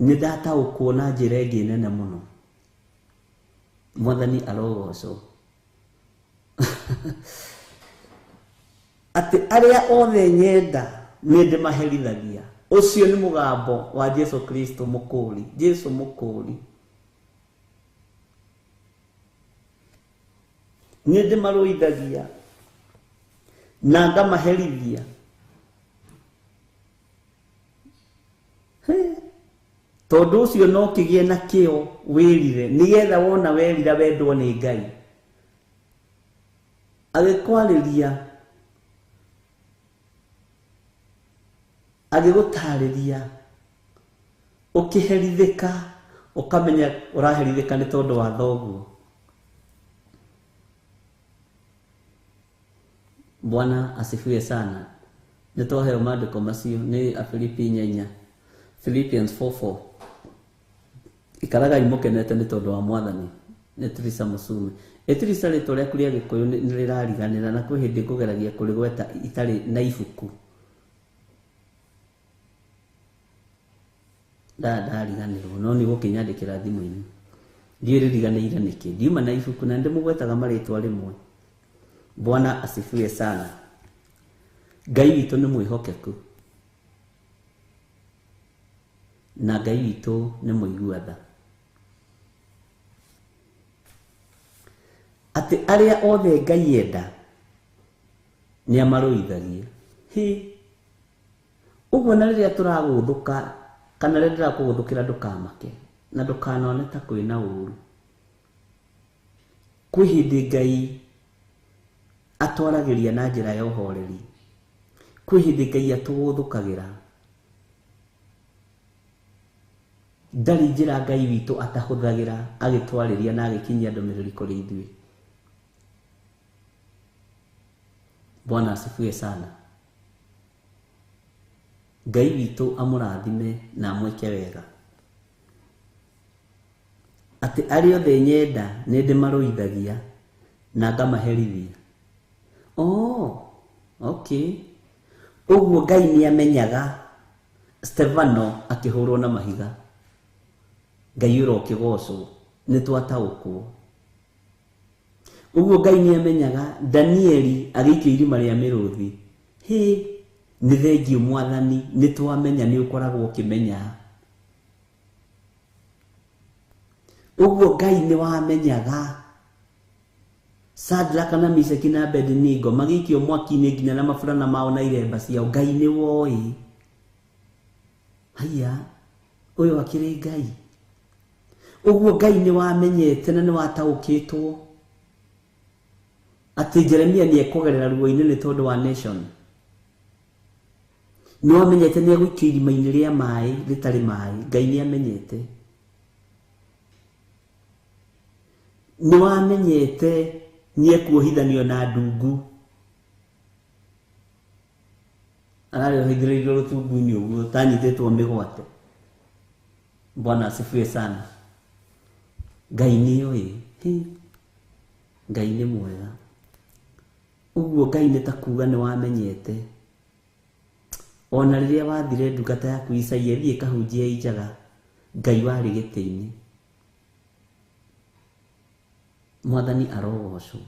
Nĩ ndataũkwo na njĩra ĩngĩ nene mũno. Mwathani arogocwo. Atĩ arĩa othe nyenda nĩ ndĩmaherithagia. Ũcio nĩ mũgambo wa Jesu Kristo mũkũũri. Jesu mũkũũri. Nĩ ndĩmarũithagia na ngamaherithia. Tondũ ũcio no kĩgĩe na kĩo wĩrire, nĩgetha wona werira wendwo nĩ Ngai. Agĩkwarĩria, agĩgũtarĩria, ũkĩherithĩka, ũkamenya ũraherithĩka nĩ tondũ wa thoguo. Bwana asifiwe sana. Nĩ twaheo maandĩko macio nĩ Afilipi 4, Philippians 4:4. Ikaragai mũkenete nĩ tondũ wa Mwathani. Nĩ Teresa Mũsume. Teresa, rĩtwa rĩaku rĩa Gĩkũyũ nĩ rĩrariganĩra na kwĩ hĩndĩ ngũgeragia kũrĩgweta itarĩ na ibuku. Ndariganĩrwo no nĩ gũkĩnyandĩkĩra thimũ-inĩ. Ndiũĩ rĩriganĩire nĩkĩ. Ndiuma na ibuku na ndĩmũgwetaga marĩtwa rĩmwe. Bwana asifiwe sana. Ngai witũ nĩ mwĩhokeku na Ngai witũ nĩ mũigua tha. Atĩ arĩa othe Ngai enda nĩ amarũithagia. Hĩ, ũguo na rĩrĩa tũragũthũka kana rĩrĩa ndĩrakũgũthũkĩra ndũkamake na ndũkanone ta kwĩna ũru. Kwĩ hĩndĩ Ngai atwaragĩria na njĩra ya ũhoreri. Kwĩ hĩndĩ Ngai atũgũthũkagĩra. Ndarĩ njĩra Ngai witũ atahũthagĩra agĩtwarĩria na agĩkinyia ndũmĩrĩri kũrĩ ithuĩ. Bwana asifiwe sana. Ngai witũ amũrathime na amwĩke wega. Atĩ arĩa othe nyenda nĩ ndĩmarũithagia na ngamaherithia. Oh, okay. Ũguo Ngai nĩ amenyaga Stefano akĩhũrwo na mahiga. Ngai ũrokĩgocwo, nĩ twataũkwo. Ũguo Ngai nĩ amenyaga Danieli agĩikio irima rĩa mĩrũthi. Hĩ, nĩ thengiũ Mwathani, nĩ twamenya nĩ ũkoragwo ũkĩmenya. Ũguo Ngai nĩ wamenyaga Shadraka na Meshaki na Abednego magĩikio mwaki-inĩ nginya na maburana mao na iremba ciao. Ngai nĩ woĩ. Haiya, ũyũ akĩrĩ Ngai. Ũguo Ngai nĩ wamenyete na nĩ wataũkĩtwo atĩ Jeremia nĩ ekũgerera ruo-inĩ nĩ tondũ wa nation. Nĩ wamenyete nĩ egũikio irima-inĩ rĩa maĩ rĩtarĩ maĩ. Ngai nĩ amenyete. Nĩ wamenyete nĩ ekuohithanio na ndungu. Ararĩ ohithĩrĩirio rũtungu-inĩ ũguo tanyitĩtwo mĩgwate. Bwana asifiwe sana. Ngai nĩ oĩ. Ngai nĩ mwega. Ũguo Ngai nĩ ta kuga nĩ wamenyete. Ona rĩrĩa wathire ndungata yaku Isaia ĩthiĩ ĩkahunjie ĩ njaga, Ngai warĩ gĩtĩ-inĩ. Mwathani arogocwo.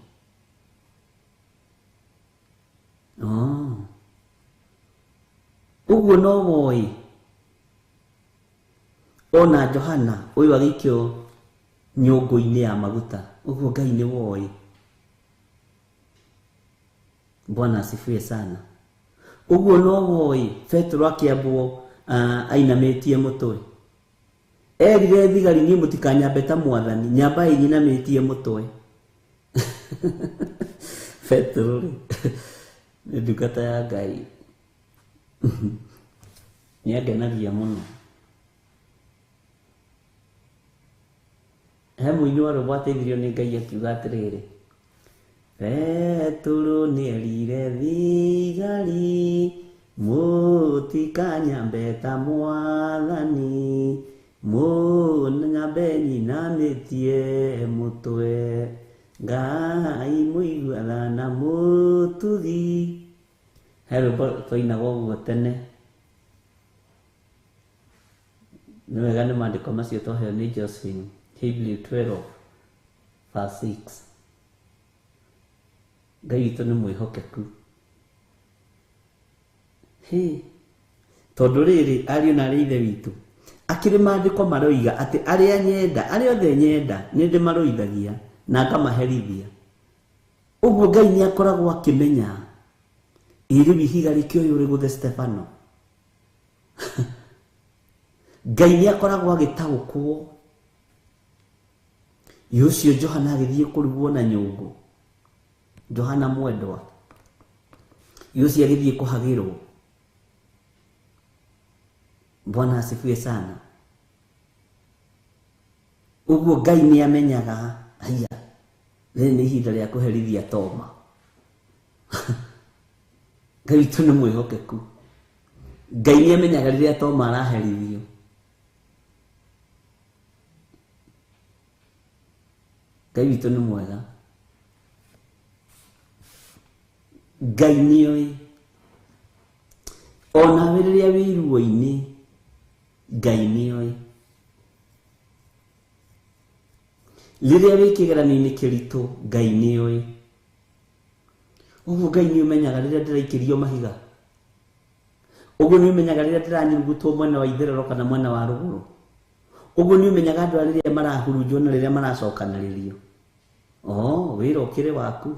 Oh. Ũguo no woĩ. Ona Johana ũyũ agĩikio nyũngũ-inĩ ya maguta, ũguo Ngai nĩ woĩ. Bwana asifiwe sana. Ũguo no woĩ Petero akĩambwo ainamĩtie mũtwe. Erire thigari niĩ mũtikanyambe ta mwathani, nyambai nyinamĩtie mũtwe. Petero rĩ nĩ ndungata ya Ngai. Nĩangenagia mũno. He mũini wa rwĩmbo ateithirio nĩ Ngai akiuga atĩrĩrĩ, Petero nĩerire thigari mũtikanyambe ta mwathani, mũnyambe nyinamĩtie mũtwe, Ngai mũigua tha na mũtugi. He rwĩmbo twainaga ũguo tene. Nĩ wega nĩ maandĩko macio twaheo nĩ Josephine, Hebrew 12 verse 6. Ngai witũ nĩ mwĩhokeku. Hĩ, tondũ rĩrĩ ariũ na arĩ ithe witũ, akĩrĩ maandĩko maroiga atĩ arĩa nyenda, arĩa othe nyenda nĩ ndĩmarũithagia na ngamaherithia. Ũguo Ngai nĩ akoragwo akĩmenya ĩ rĩu ihiga rĩkĩoywo rĩgũthe Stefano. Ngai nĩ akoragwo agĩtaũkwo. Ĩ ũcio Johana agĩthiĩ kũrugwo na nyũngũ, Johana mwendwa, ĩ ũcio agĩthiĩ kũhagĩrwo. Bwana asifiwe sana. Ũguo Ngai nĩ amenyaga haiya, rĩrĩ nĩ ihinda rĩa kũherithia Toma. Ngai witũ nĩ mwĩhokeku. Ngai nĩ amenyaga rĩrĩa Toma araherithio. Ngai witũ nĩ mwega. Ngai nĩoĩ. Onawe rĩrĩa wĩ iruo-inĩ, Ngai nĩoĩ. Rĩrĩa wĩ kĩgeranio-inĩ kĩritũ, Ngai nĩoĩ. Ũguo Ngai nĩ ũmenyaga rĩrĩa ndĩraikĩrio mahiga. Ũguo nĩ ũmenyaga rĩrĩa ndĩranyurugutwo mwena wa itherero kana mwena wa rũgũrũ. Ũguo nĩ ũmenyaga andũ rĩrĩa marahurunjwo na rĩrĩa maracokanĩrĩrio. Oh, wĩra ũkĩrĩ waku.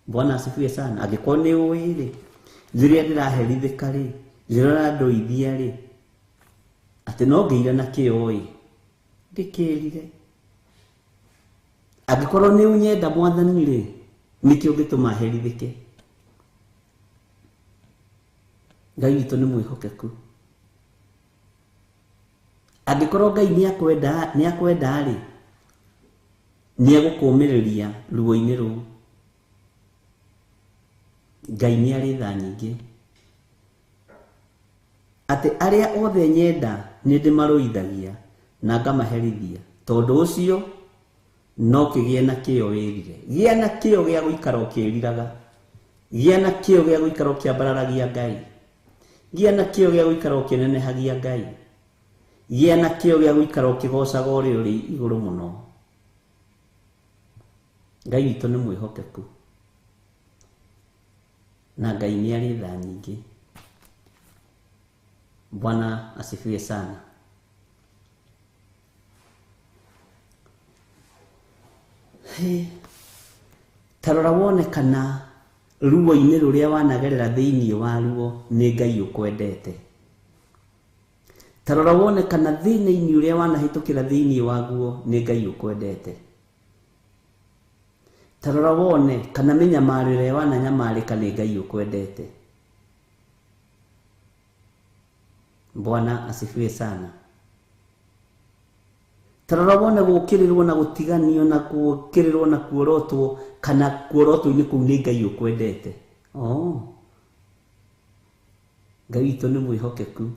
Bwana asifiwe sana. Angĩkorwo nĩ ũĩ rĩ, rĩrĩa ndĩraherithĩka rĩ, rĩrĩa ũrandũithia rĩ, atĩ no ngĩire na kĩo ĩ, ndĩkĩrire. Angĩkorwo nĩ ũnyenda mwathani rĩ, nĩkĩo ũngĩtũma herithĩke. Ngai witũ nĩ mwĩhokeku. Angĩkorwo Ngai nĩ akwenda rĩ, nĩ egũkũũmĩrĩria ruo-inĩ rũu. Ngai nĩ arĩ tha nyingĩ. Atĩ arĩa othe nyenda nĩ ndĩmarũithagia na ngamaherithia. Tondũ ũcio no kĩgĩe na kĩo wĩrire. Gĩa na kĩo gĩa gũikara ũkĩriraga. Gĩa na kĩo gĩa gũikara ũkĩambararagia Ngai. Gĩa na kĩo gĩa gũikara ũkĩnenehagia Ngai. Gĩa na kĩo gĩa gũikara ũkĩgocaga ũrĩa ũrĩ igũrũ mũno. Ngai witũ nĩ mwĩhokeku. Na Ngai nĩ arĩ tha nyingĩ. Bwana asifiwe sana. Ta rora wone kana ruo-inĩ rũrĩa wanagerera thĩinĩ wa ruo nĩ Ngai ũkwendete. Ta rora wone kana thĩna-inĩ ũrĩa wanahĩtũkĩra thĩinĩ waguo nĩ Ngai ũkwendete. Ta rora wone kana mĩnyamaro ĩrĩa wananyamarĩka nĩ Ngai ũkwendete. Bwana asifiwe sana. Ta rora wone gũkĩrĩrwo na gũtiganio na gũkĩrĩrwo na kuorotwo kana kuorotwo-inĩ kũu nĩ Ngai ũkwendete. Oh, Ngai witũ nĩ mwĩhokeku.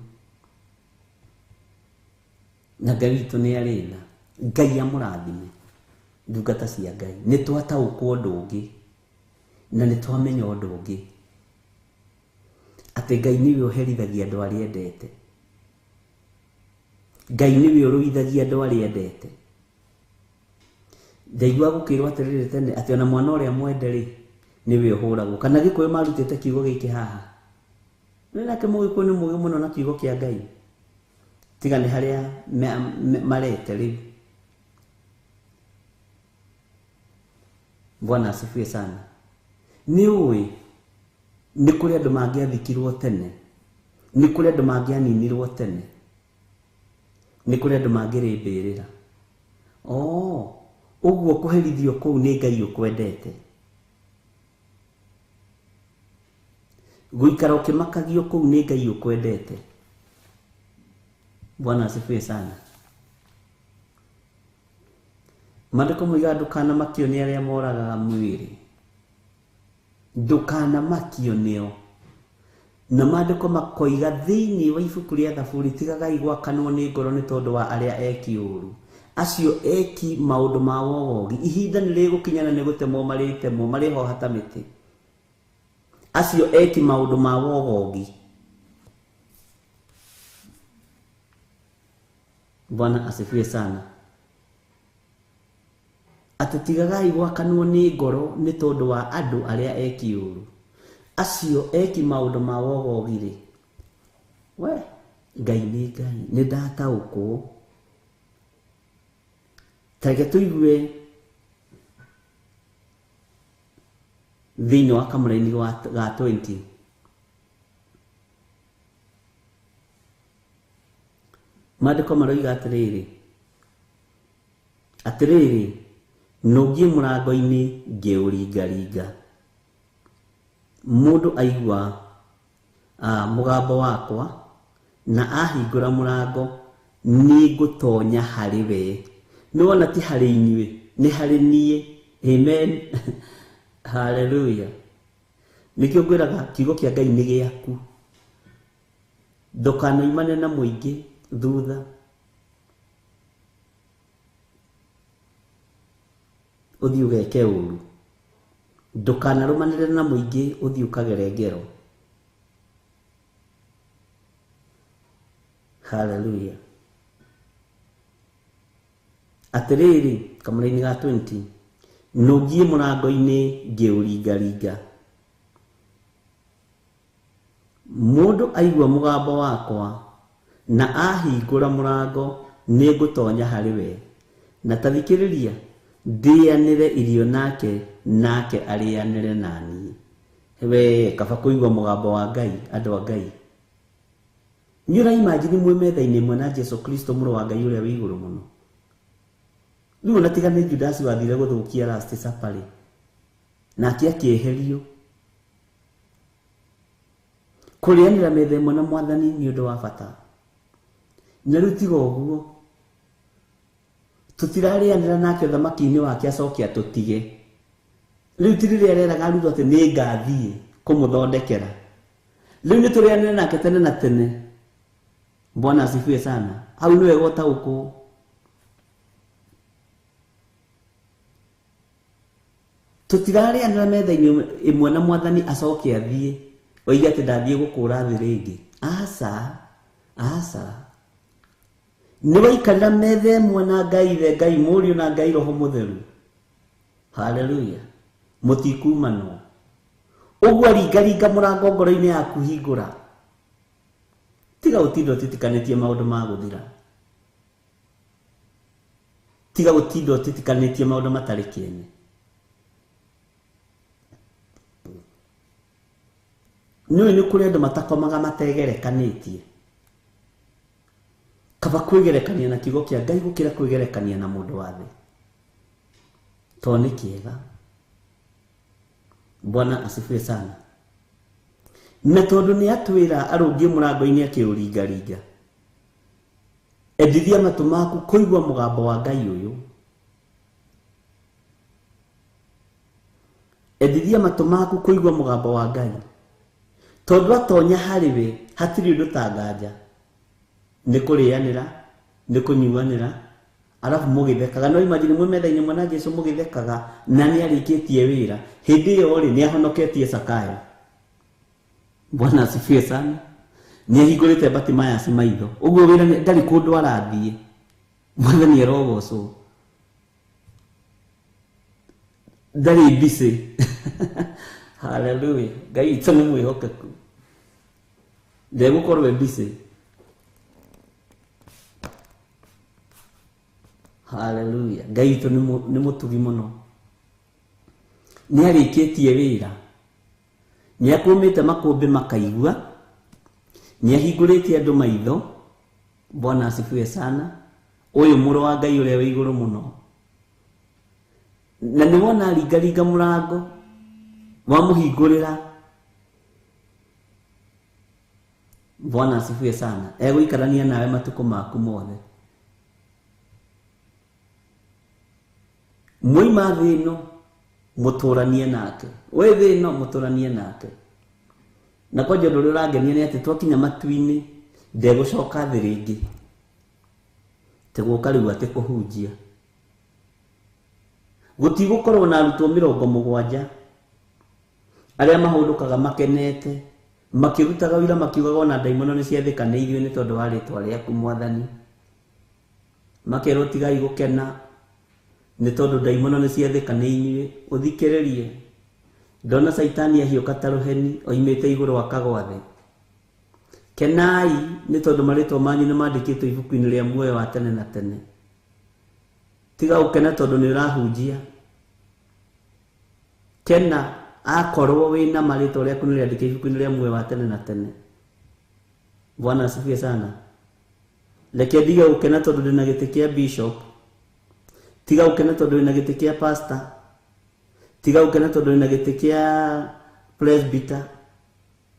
Na Ngai witũ nĩ arĩ tha. Ngai amũrathime ndungata cia Ngai. Nĩ twataũkwo ũndũ ũngĩ na nĩ twamenya ũndũ ũngĩ, atĩ Ngai nĩwe ũherithagia andũ arĩa endete. Ngai nĩwe ũrũithagia andũ arĩa endete. Ndaigua gũkĩrwo atĩrĩrĩ tene atĩ ona mwana ũrĩa mwende rĩ nĩwe ũhũragwo. Kana Gĩkũyũ marutĩte kiugo gĩkĩ haha. Nĩ nake Mũgĩkũyũ nĩ mũũgĩ mũno na kiugo kĩa Ngai. Tiga nĩ harĩa marete rĩu. Bwana asifiwe sana. Nĩ ũĩ nĩ kũrĩ andũ mangĩathikirwo tene, nĩ kũrĩ andũ mangĩaninirwo tene, nĩ kũrĩ andũ mangĩrĩ mbĩrĩra. Oh, ũguo kũherithio kũu nĩ Ngai ũkwendete. Gũikara ũkĩmakagio kũu nĩ Ngai ũkwendete. Bwana asifiwe sana. Maandĩko moigaga ndũkanamakio nĩ arĩa moragaga mwĩrĩ, ndũkanamakio nĩo. Na maandĩko makoiga thĩinĩ wa ibuku rĩa Thaburi, tigagai gwakanwo nĩ ngoro nĩ tondũ wa arĩa eki ũũru, acio eki maũndũ ma wogogi. Ihinda nĩ rĩgũkinya na nĩ gũtemwo marĩtemwo, marĩhoha ta mĩtĩ. Acio eki maũndũ ma wogogi. Bwana asifiwe sana. Atĩ tigagai gwakanwo nĩ ngoro nĩ tondũ wa andũ arĩa eki ũũru, acio eki maũndũ ma wogogi rĩ. We Ngai nĩ Ngai, nĩ ndataũkwo. Ta reke tũigue thĩinĩ wa kamũraini ga 20. Maandĩko maroiga atĩrĩrĩ, atĩrĩrĩ, nũngiĩ mũrango-inĩ ngĩũringaringa. Mũndũ aigua mũgambo wakwa na ahingũra mũrango, nĩngũtonya harĩ we. Nĩwona ti harĩ inyuĩ, nĩ harĩ niĩ. Amen. Hallelujah. Nĩkĩo ngwĩraga kiugo kĩa Ngai nĩ gĩaku. Ndũkanoimane na mũingĩ thutha. Ũthiĩ ũgeke ũũru. Ndũkanarũmanĩrĩre na mũingĩ ũthiĩ ũkagere ngero. Hallelujah. Atĩrĩrĩ, kamũraini ga 20, nũngiĩ mũrango-inĩ ngĩũringaringa. Mũndũ aigua mũgambo wakwa na ahingũra mũrango, nĩngũtonya harĩ we. Na ta thikĩrĩria, ndĩanĩre irio nake, nake arĩanĩre na niĩ. We kaba kũigua mũgambo wa Ngai, andũ a Ngai. Nĩ ũraimagine mwĩ metha-inĩ ĩmwe na Jesu Kristo mũrũ wa Ngai ũrĩa wĩ igũrũ mũno. Rĩu ona tiga nĩ Judasi wathire gũthũkia last supper rĩ, nake akĩeherio. Kũrĩanĩra metha ĩmwe na Mwathani nĩ ũndũ wa bata. Na rĩu tiga ũguo, tũtirarĩanĩra nake ũthamaki-inĩ wake acoke atũtige. Rĩu ti rĩrĩa areraga arutwo atĩ nĩ ngathiĩ kũmũthondekera. Rĩu nĩ tũrĩanĩre nake tene na tene. Bwana asifiwe sana. Hau nĩ wega ũtaũkwo. Tũtirarĩanĩra metha-inĩ ĩmwe na Mwathani acoke athiĩ oige atĩ ndathiĩ gũkũra thĩ rĩngĩ. Aca, aca. Nĩ waikarĩra metha ĩmwe na Ngai Ithe, Ngai Mũriũ na Ngai Roho Mũtheru. Hallelujah. Mũtikumanwo. Ũguo aringaringa mũrango ngoro-inĩ yaku, hingũra. Tiga gũtinda ũtitikanĩtie maũndũ ma gũthira. Tiga gũtinda ũtitikanĩtie maũndũ matarĩ kĩene. Nĩũĩ nĩ kũrĩ andũ matakomaga mategerekanĩtie. Kaba kwĩgerekania na kiugo kĩa Ngai gũkĩra kwĩgerekania na mũndũ wa thĩ. Tondũ nĩ kĩega. Bwana asifiwe sana. Na tondũ nĩ atwĩra arũngiĩ mũrango-inĩ akĩũringaringa, endithia matũ maku kũigua mũgambo wa Ngai ũyũ. Endithia matũ maku kũigua mũgambo wa Ngai. Tondũ atonya harĩ we hatirĩ ũndũ ta nganja. Nĩ kũrĩanĩra, nĩ kũnyuanĩra, arabu mũgĩthekaga. No imagine mwĩ metha-inĩ ĩmwe na Jesu mũgĩthekaga na nĩ arĩkĩtie wĩra. Hĩndĩ ĩyo rĩ, nĩ ahonoketie Zakayo. Bwana asifiwe sana. Nĩ ahingũrĩte Bartimaeus maitho. Ũguo wĩra ndarĩ kũndũ arathiĩ. Mwathani arogocwo. Ndarĩ busy. Hallelujah. Ngai witũ nĩ mwĩhokeku. Ndegũkorwo e busy. Haleluya. Ngai witũ nĩ mũtugi mũno. Nĩ arĩkĩtie wĩra. Nĩ akũmĩte makũmbĩ makaigua. Nĩ ahingũrĩtie andũ maitho. Bwana asifiwe sana. Ũyũ mũrũ wa Ngai ũrĩa wĩ igũrũ mũno. Na nĩ wona aringaringa mũrango wamũhingũrĩra. Bwana asifiwe sana. Egũikarania nawe matukũ maku mothe. Mwaima thĩ ĩno mũtũranie nake. Wĩ thĩ ĩno mũtũranie nake. Na kwanja ũndũ ũrĩa ũrangenia nĩ atĩ twakinya matu-inĩ ndegũcoka thĩ rĩngĩ. Tegũka rĩu atĩ kũhunjia. Gũtigũkorwo na arutwo 70 arĩa mahũndũkaga makenete makĩrutaga wĩra makiugaga ona ndaimono nĩ ciathĩkanĩirio nĩ tondũ wa rĩtwa rĩaku Mwathani. Makerwo tigai gũkena nĩ tondũ ndaimono nĩ ciathĩkanĩirio. Ũthikĩrĩrie. Ndona Caitani ahiũka ta rũheni oimĩte igũrũ akagwa thĩ. Kenai nĩ tondũ marĩtwa manyu nĩ mandĩkĩtwo ibuku-inĩ rĩa muoyo wa tene na tene. Tiga gũkena tondũ nĩ ũrahunjia. Kena akorwo wĩna marĩtwa rĩaku nĩ rĩandĩke ibuku-inĩ rĩa muoyo wa tene na tene. Bwana asifiwe sana. Reke ndige gũkena tondũ ndĩna gĩtĩ kĩa bishop. Tiga gũkena tondũ wĩna gĩtĩ kĩa pastor. Tiga gũkena tondũ wĩna gĩtĩ kĩa presbyter,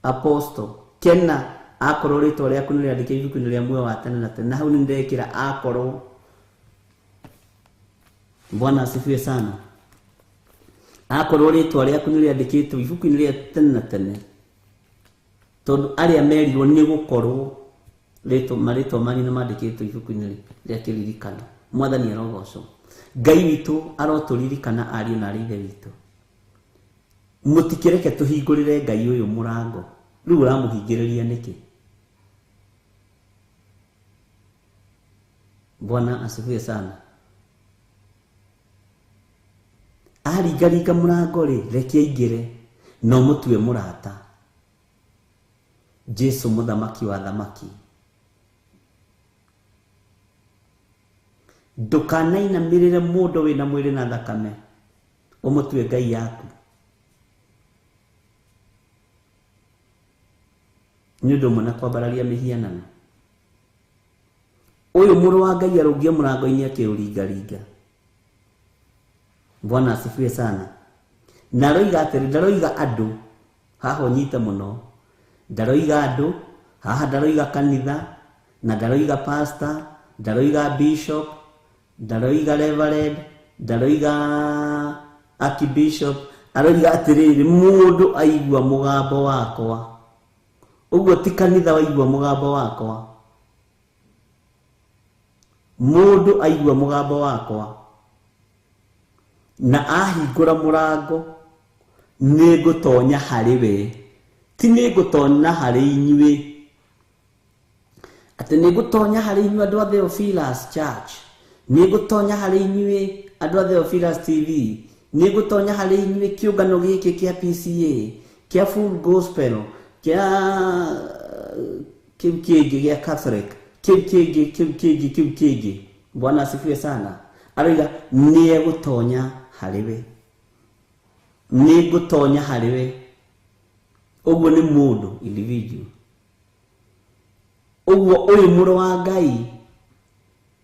apostle. Kena akorwo rĩtwa rĩaku nĩ rĩandĩke ibuku-inĩ rĩa muoyo wa tene na tene. Na hau nĩ ndekĩra akorwo. Bwana asifiwe sana. Akorwo rĩtwa rĩaku nĩ rĩandĩkĩtwo ibuku-inĩ rĩa tene na tene. Tondũ arĩa merirwo nĩ gũkorwo marĩtwa manyu nĩ mandĩkĩtwo ibuku-inĩ rĩa kĩririkano. Mwathani arogocwo. Ngai witũ arotũririkana ariũ na arĩ ithe witũ. Mũtikĩreke tũhingũrĩre Ngai ũyũ mũrango. Rĩu ũramũhingĩrĩria nĩkĩ? Bwana asifiwe sana. Aringaringa mũrango rĩ, reke aingĩre na ũmũtue mũrata. Jesu mũthamaki wa thamaki. Ndũkanainamĩrĩre mũndũ wĩna mwĩrĩ na thakame ũmũtue Ngai yaku. Nĩ ũndũ ũmwe na kwambararia mĩhianano. Ũyũ mũrũ wa Ngai arũngie mũrango-inĩ akĩũringaringa. Bwana asifiwe sana. Na aroiga atĩrĩ, ndaroiga andũ haha ũnyite mũno. Ndaroiga andũ haha, ndaroiga kanitha, na ndaroiga pastor, ndaroiga bishop, ndaroiga reverend, ndaroiga archbishop. Aroiga atĩrĩrĩ, mũndũ aigua mũgambo wakwa. Ũguo ti kanitha waigua mũgambo wakwa. Mũndũ aigua mũgambo wakwa na ahingũra mũrango nĩngũtonya harĩ we. Ti nĩngũtonya harĩ inyuĩ. Atĩ nĩngũtonya harĩ inyuĩ andũ a Theophilus Church. Nĩngũtonya harĩ inyuĩ andũ a Theophilus TV. Nĩngũtonya harĩ inyuĩ kĩũngano gĩkĩ kĩa PCA, kĩa Full Gospel, kĩa kĩu kĩngĩ gĩa Catholic, kĩu kĩngĩ, kĩu kĩngĩ, kĩu kĩngĩ. Bwana asifiwe sana. Aroiga nĩegũtonya harĩ we. Nĩngũtonya harĩ we. Ũguo nĩ mũndũ individual. Ũguo ũyũ mũrũ wa Ngai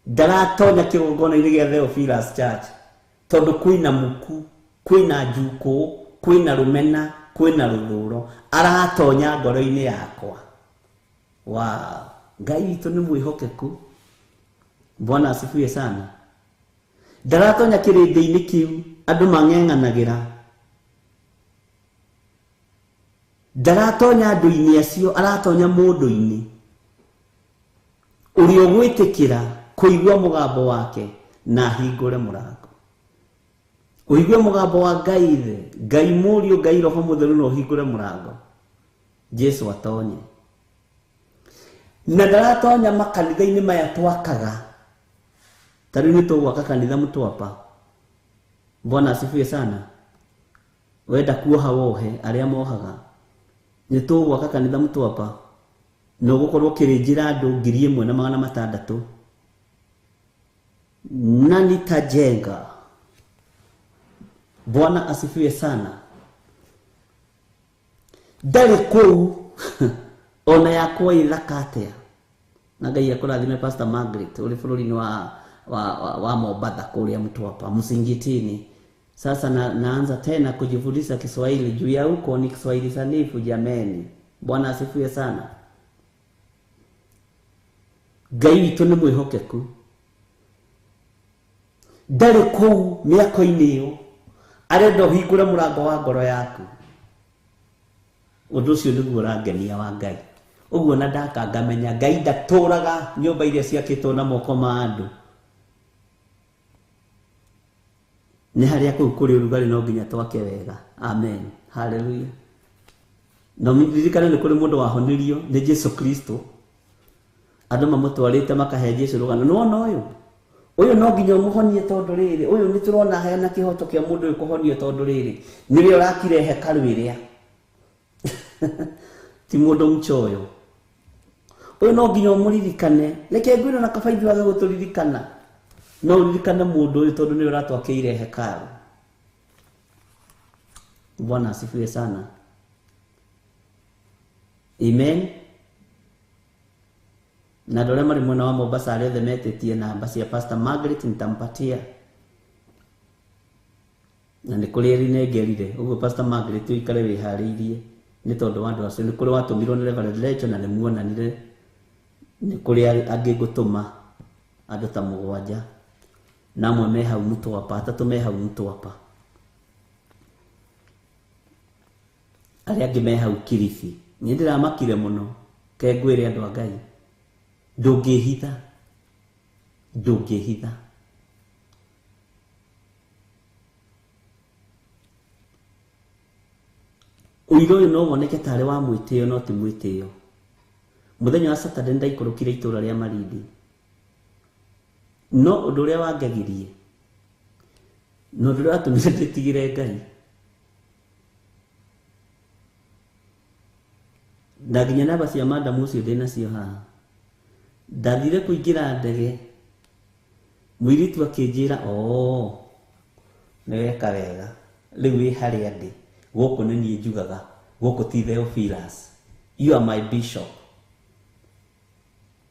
ndaratonya kĩgongona-inĩ gĩa Theophilus Church tondũ kwĩna muku, kwĩna njukũ, kwĩna rũmena, kwĩna rũthũro. Aratonya ngoro-inĩ yakwa. Wow. Ngai witũ nĩ mwĩhokeku. Bwana asifiwe sana. Ndaratonya kĩrĩndĩ-inĩ kĩu andũ mang'eng'anagĩra. Ndaratonya andũ-inĩ acio, aratonya mũndũ-inĩ ũrĩa ũgwĩtĩkĩra kũigua mũgambo wake na ahingũre mũrango. Ũigue mũgambo wa Ngai Ithe, Ngai Mũriũ, Ngai Roho Mũtheru na ũhingũre mũrango. Jesu atonye. Na ndaratonya makanitha-inĩ maya twakaga. Ta rĩu nĩ tũgwaka kanitha Mtwapa. Bwana asifiwe sana. Wenda kuoha wohe arĩa mohaga. Nĩ tũgwaka kanitha Mtwapa. Na ũgũkorwo ũkĩrĩnjĩra andũ 1600. na nitajenga. Bwana asifiwe sana. Ndarĩ kũu ona yakwa ĩthaka atĩa. Na Ngai akũrathime Pastor Margaret ũrĩ bũrũri-inĩ wa Mombatha kũrĩa Mtwapa Msingitini. Sasa naanza tena kujifundisha Kiswahili juu ya huko ni Kiswahili sanifu jameni. Bwana asifiwe sana. Ngai witũ nĩ mwĩhokeku. Ndarĩ kũu mĩako-inĩ ĩyo, arenda ũhingũre mũrango wa ngoro yaku. Ũndũ ũcio nĩguo ũrangenia wa Ngai. Ũguo na ndaka ngamenya Ngai ndatũraga nyũmba iria ciakĩtwo na moko ma andũ. Nĩ harĩa kũu kũrĩ ũrugarĩ no nginya twake wega. Amen. Hallelujah. Na ririkane nĩ kũrĩ mũndũ wahonirio nĩ Jesu Kristo. Andũ mamũtwarĩte makahe Jesu rũgano. Nĩwona ũyũ? Ũyũ no nginya ũmũhonie tondũ rĩrĩ, ũyũ nĩ tũrona hena kĩhoto kĩa mũndũ ũyũ kũhonio tondũ rĩrĩ, nĩwe ũrakire hekarũ ĩrĩa. Ti mũndũ mchoyo. Ũyũ no nginya ũmũririkane. Reke ngwĩre na kaba ithuĩ age gũtũririkana. No ũririkane mũndũ ũyũ tondũ nĩwe ũratwakĩire hekarũ. Bwana asifiwe sana. Amen. Na andũ arĩa marĩ mwena wa Mombasa arĩa othe metĩtie namba cia Pastor Margaret nitampatia. Na nĩ kũrĩ erinengerire. Ũguo Pastor Margaret ũikare wĩharĩirie nĩ tondũ wa andũ acio. Nĩ kũrĩ watũmirwo nĩ Reverend Lecho na nĩ muonanire. Nĩ kũrĩ angĩ ngũtũma andũ ta 7 na amwe me hau Mtwapa, 3 me hau Mtwapa, arĩa angĩ me hau Kilifi. Niĩ ndĩramakire mũno, ke ngwĩre andũ a Ngai, ndũngĩhitha, ndũngĩhitha. Ũira ũyũ no woneke tarĩ wa mwĩtĩo no ti mwĩtĩo. Mũthenya wa Saturday ndaikũrũkire itũra rĩa Malindi. No ũndũ ũrĩa wangegirie, no ũndũ ũrĩa watũmire ndĩtigĩre Ngai, na nginya namba cia madamu ũcio ndĩnacio haha. Ndathire kũingĩra ndege, mũirĩtu akĩnjĩra, oo, nĩweka wega, rĩu wĩ harĩa ndĩ, gũkũ nĩ niĩ njugaga, gũkũ ti Theophilus, you are my bishop.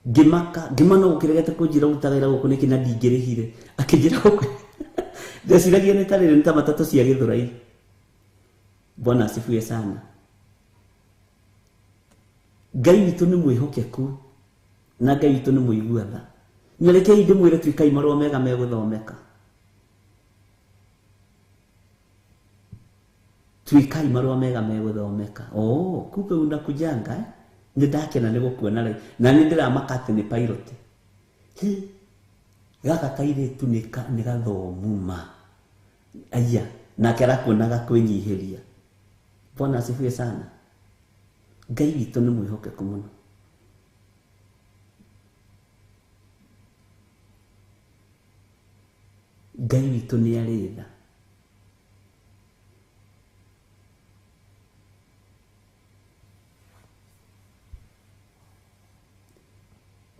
Ngĩmaka, ngĩmana ũkĩregete kũnjĩra ũrutaga wĩra gũkũ nĩkĩ na ndingĩrĩhire. Akĩnjĩra gũkũ. Ndeciragia nĩ ta rĩrĩ nĩ ta matatũ cia Gĩthũrai. Bwana asifiwe sana. Ngai witũ nĩ mwĩhokeku na Ngai witũ nĩ mũigua tha. Na rekei ndĩmwĩre tuĩkai marũa mega megũthomeka. Tuĩkai marũa mega megũthomeka. Oh, kumbe unakujanga, eh? Nĩ ndakena nĩ gũkuona rĩ. Na nĩ ndĩramaka atĩ nĩ pilot. Hi, gaka kairĩtu nĩ gathomu ma. Aya, nake arakuonaga kwĩnyihĩria. Bwana asifiwe sana. Ngai witũ nĩ mwĩhokeku mũno. Ngai witũ nĩ arĩ tha.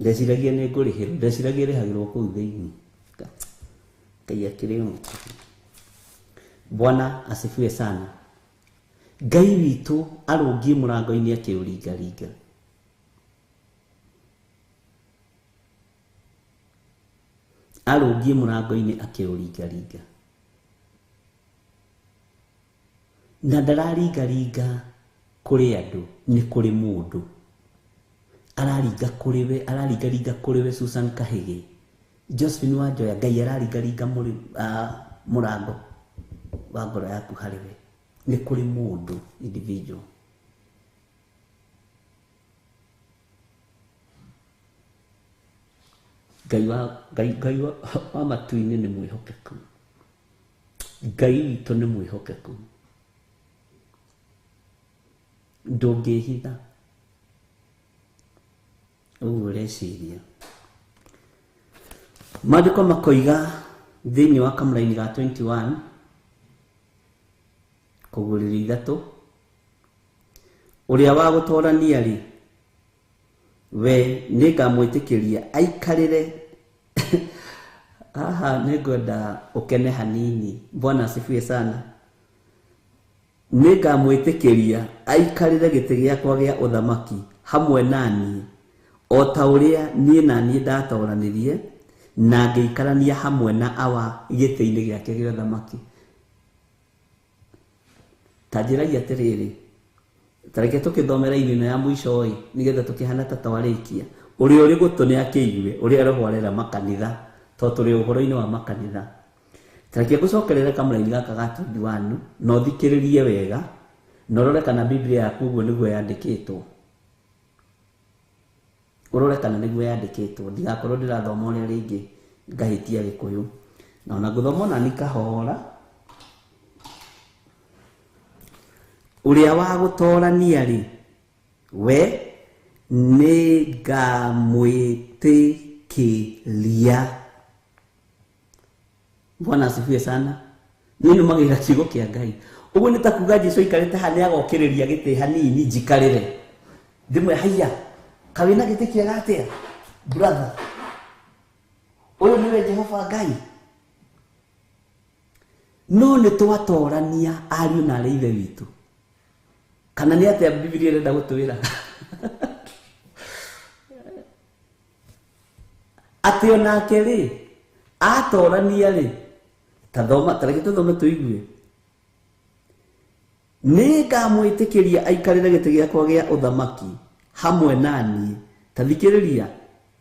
Ndeciragia nĩ ngũrĩhĩrwo, ndeciragia rĩhagĩrwo kũu thĩinĩ. Ngai akĩrĩ o. Bwana asifiwe sana. Ngai witũ arũngiĩ mũrango-inĩ akĩũringaringa. Arũngiĩ mũrango-inĩ akĩũringaringa. Na ndararingaringa kũrĩ andũ, nĩ kũrĩ mũndũ. Araringa kũrĩ we, araringaringa kũrĩ we Susan Kahigi. Josephine Wanjoya, Ngai araringaringa mũrango wa ngoro yaku harĩ we. Nĩ kũrĩ mũndũ individual. Ngai wa matu-inĩ nĩ mwĩhokeku. Ngai witũ nĩ mwĩhokeku. Ndũngĩhitha. Ũguo ũreciria. Maandĩko makoiga thĩinĩ wa kamũraini ga 21 kũgũrĩria 3, ũrĩa wa gũtorania rĩ, we nĩngamwĩtĩkĩria aikarĩre Haha nĩngwenda ũkene hanini. Bwana asifiwe sana. Nĩngamwĩtĩkĩria aikarĩre gĩtĩ gĩakwa gĩa ũthamaki hamwe na niĩ, o ta ũrĩa niĩ na niĩ ndatoranirie na ngĩikarania hamwe na Awa gĩtĩ-inĩ gĩake gĩa ũthamaki. Ta njĩrai atĩrĩrĩ, ta reke tũkĩthomera ĩno ya mũico ĩ, nĩgetha tũkĩhana ta twarĩkia. Ũrĩa ũrĩ gũtũ nĩ akĩigue ũrĩa Roho arera makanitha, tondũ tũrĩ ũhoro-inĩ wa makanitha. Ta reke ngũcokerere kamũraini gaka ga 21 na ũthikĩrĩrie wega na ũrore kana Biblia yaku ũguo nĩguo yandĩkĩtwo. Ũrore kana nĩguo yandĩkĩtwo, ndigakorwo ndĩrathoma ũrĩa rĩngĩ ngahĩtia Gĩkũyũ. Na ona ngũthoma ona ni kahora. Ũrĩa wa gũtorania rĩ, we nĩngamwĩtĩkĩria. Bwana asifiwe sana. Niĩ nũmagĩrĩra kiugo kĩa Ngai. Ũguo nĩ ta kuga Jesũ aikarĩte haha nĩagokĩrĩria gĩtĩ hanini njikarĩre. Ndĩmwe haiya, kaĩ wĩna gĩtĩ kĩega atĩa? Brother, ũyũ nĩwe Jehova Ngai. No nĩ twatorania ariũ na arĩ ithe witũ. Kana nĩ atĩa Biblia ĩrenda gũtwĩra? Atĩ onake rĩ, atorania rĩ, tathoma, ta reke tũthome tũigue. Nĩngamwĩtĩkĩria aikarĩre gĩtĩ gĩakwa gĩa ũthamaki hamwe na niĩ. Ta thikĩrĩria,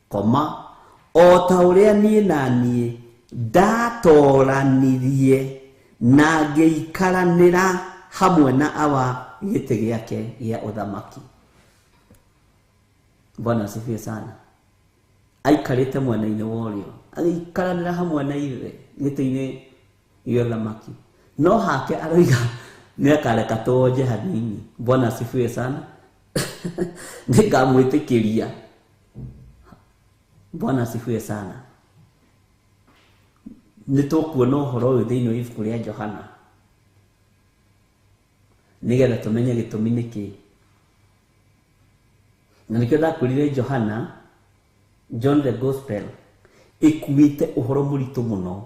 koma, o ta ũrĩa niĩ na niĩ ndatoranirie na ngĩikaranĩra hamwe na Awa gĩtĩ gĩake gĩa ũthamaki. Bwana asifiwe sana. Aikarĩte mwena-inĩ wa ũrĩo, agĩikaranĩra hamwe na ithe gĩtĩ-inĩ gĩa ũthamaki. No hake aroiga nĩakareka tuonje hanini. Bwana asifiwe sana. Nĩngamwĩtĩkĩria. Bwana asifiwe sana. Nĩtũkuona ũhoro ũyũ thĩinĩ wa ibuku rĩa Johana, nĩgetha tũmenye gĩtũmi nĩkĩ. Na nĩkĩo ndakwĩrire Johana, John the Gospel, ĩkuĩte ũhoro mũritũ mũno.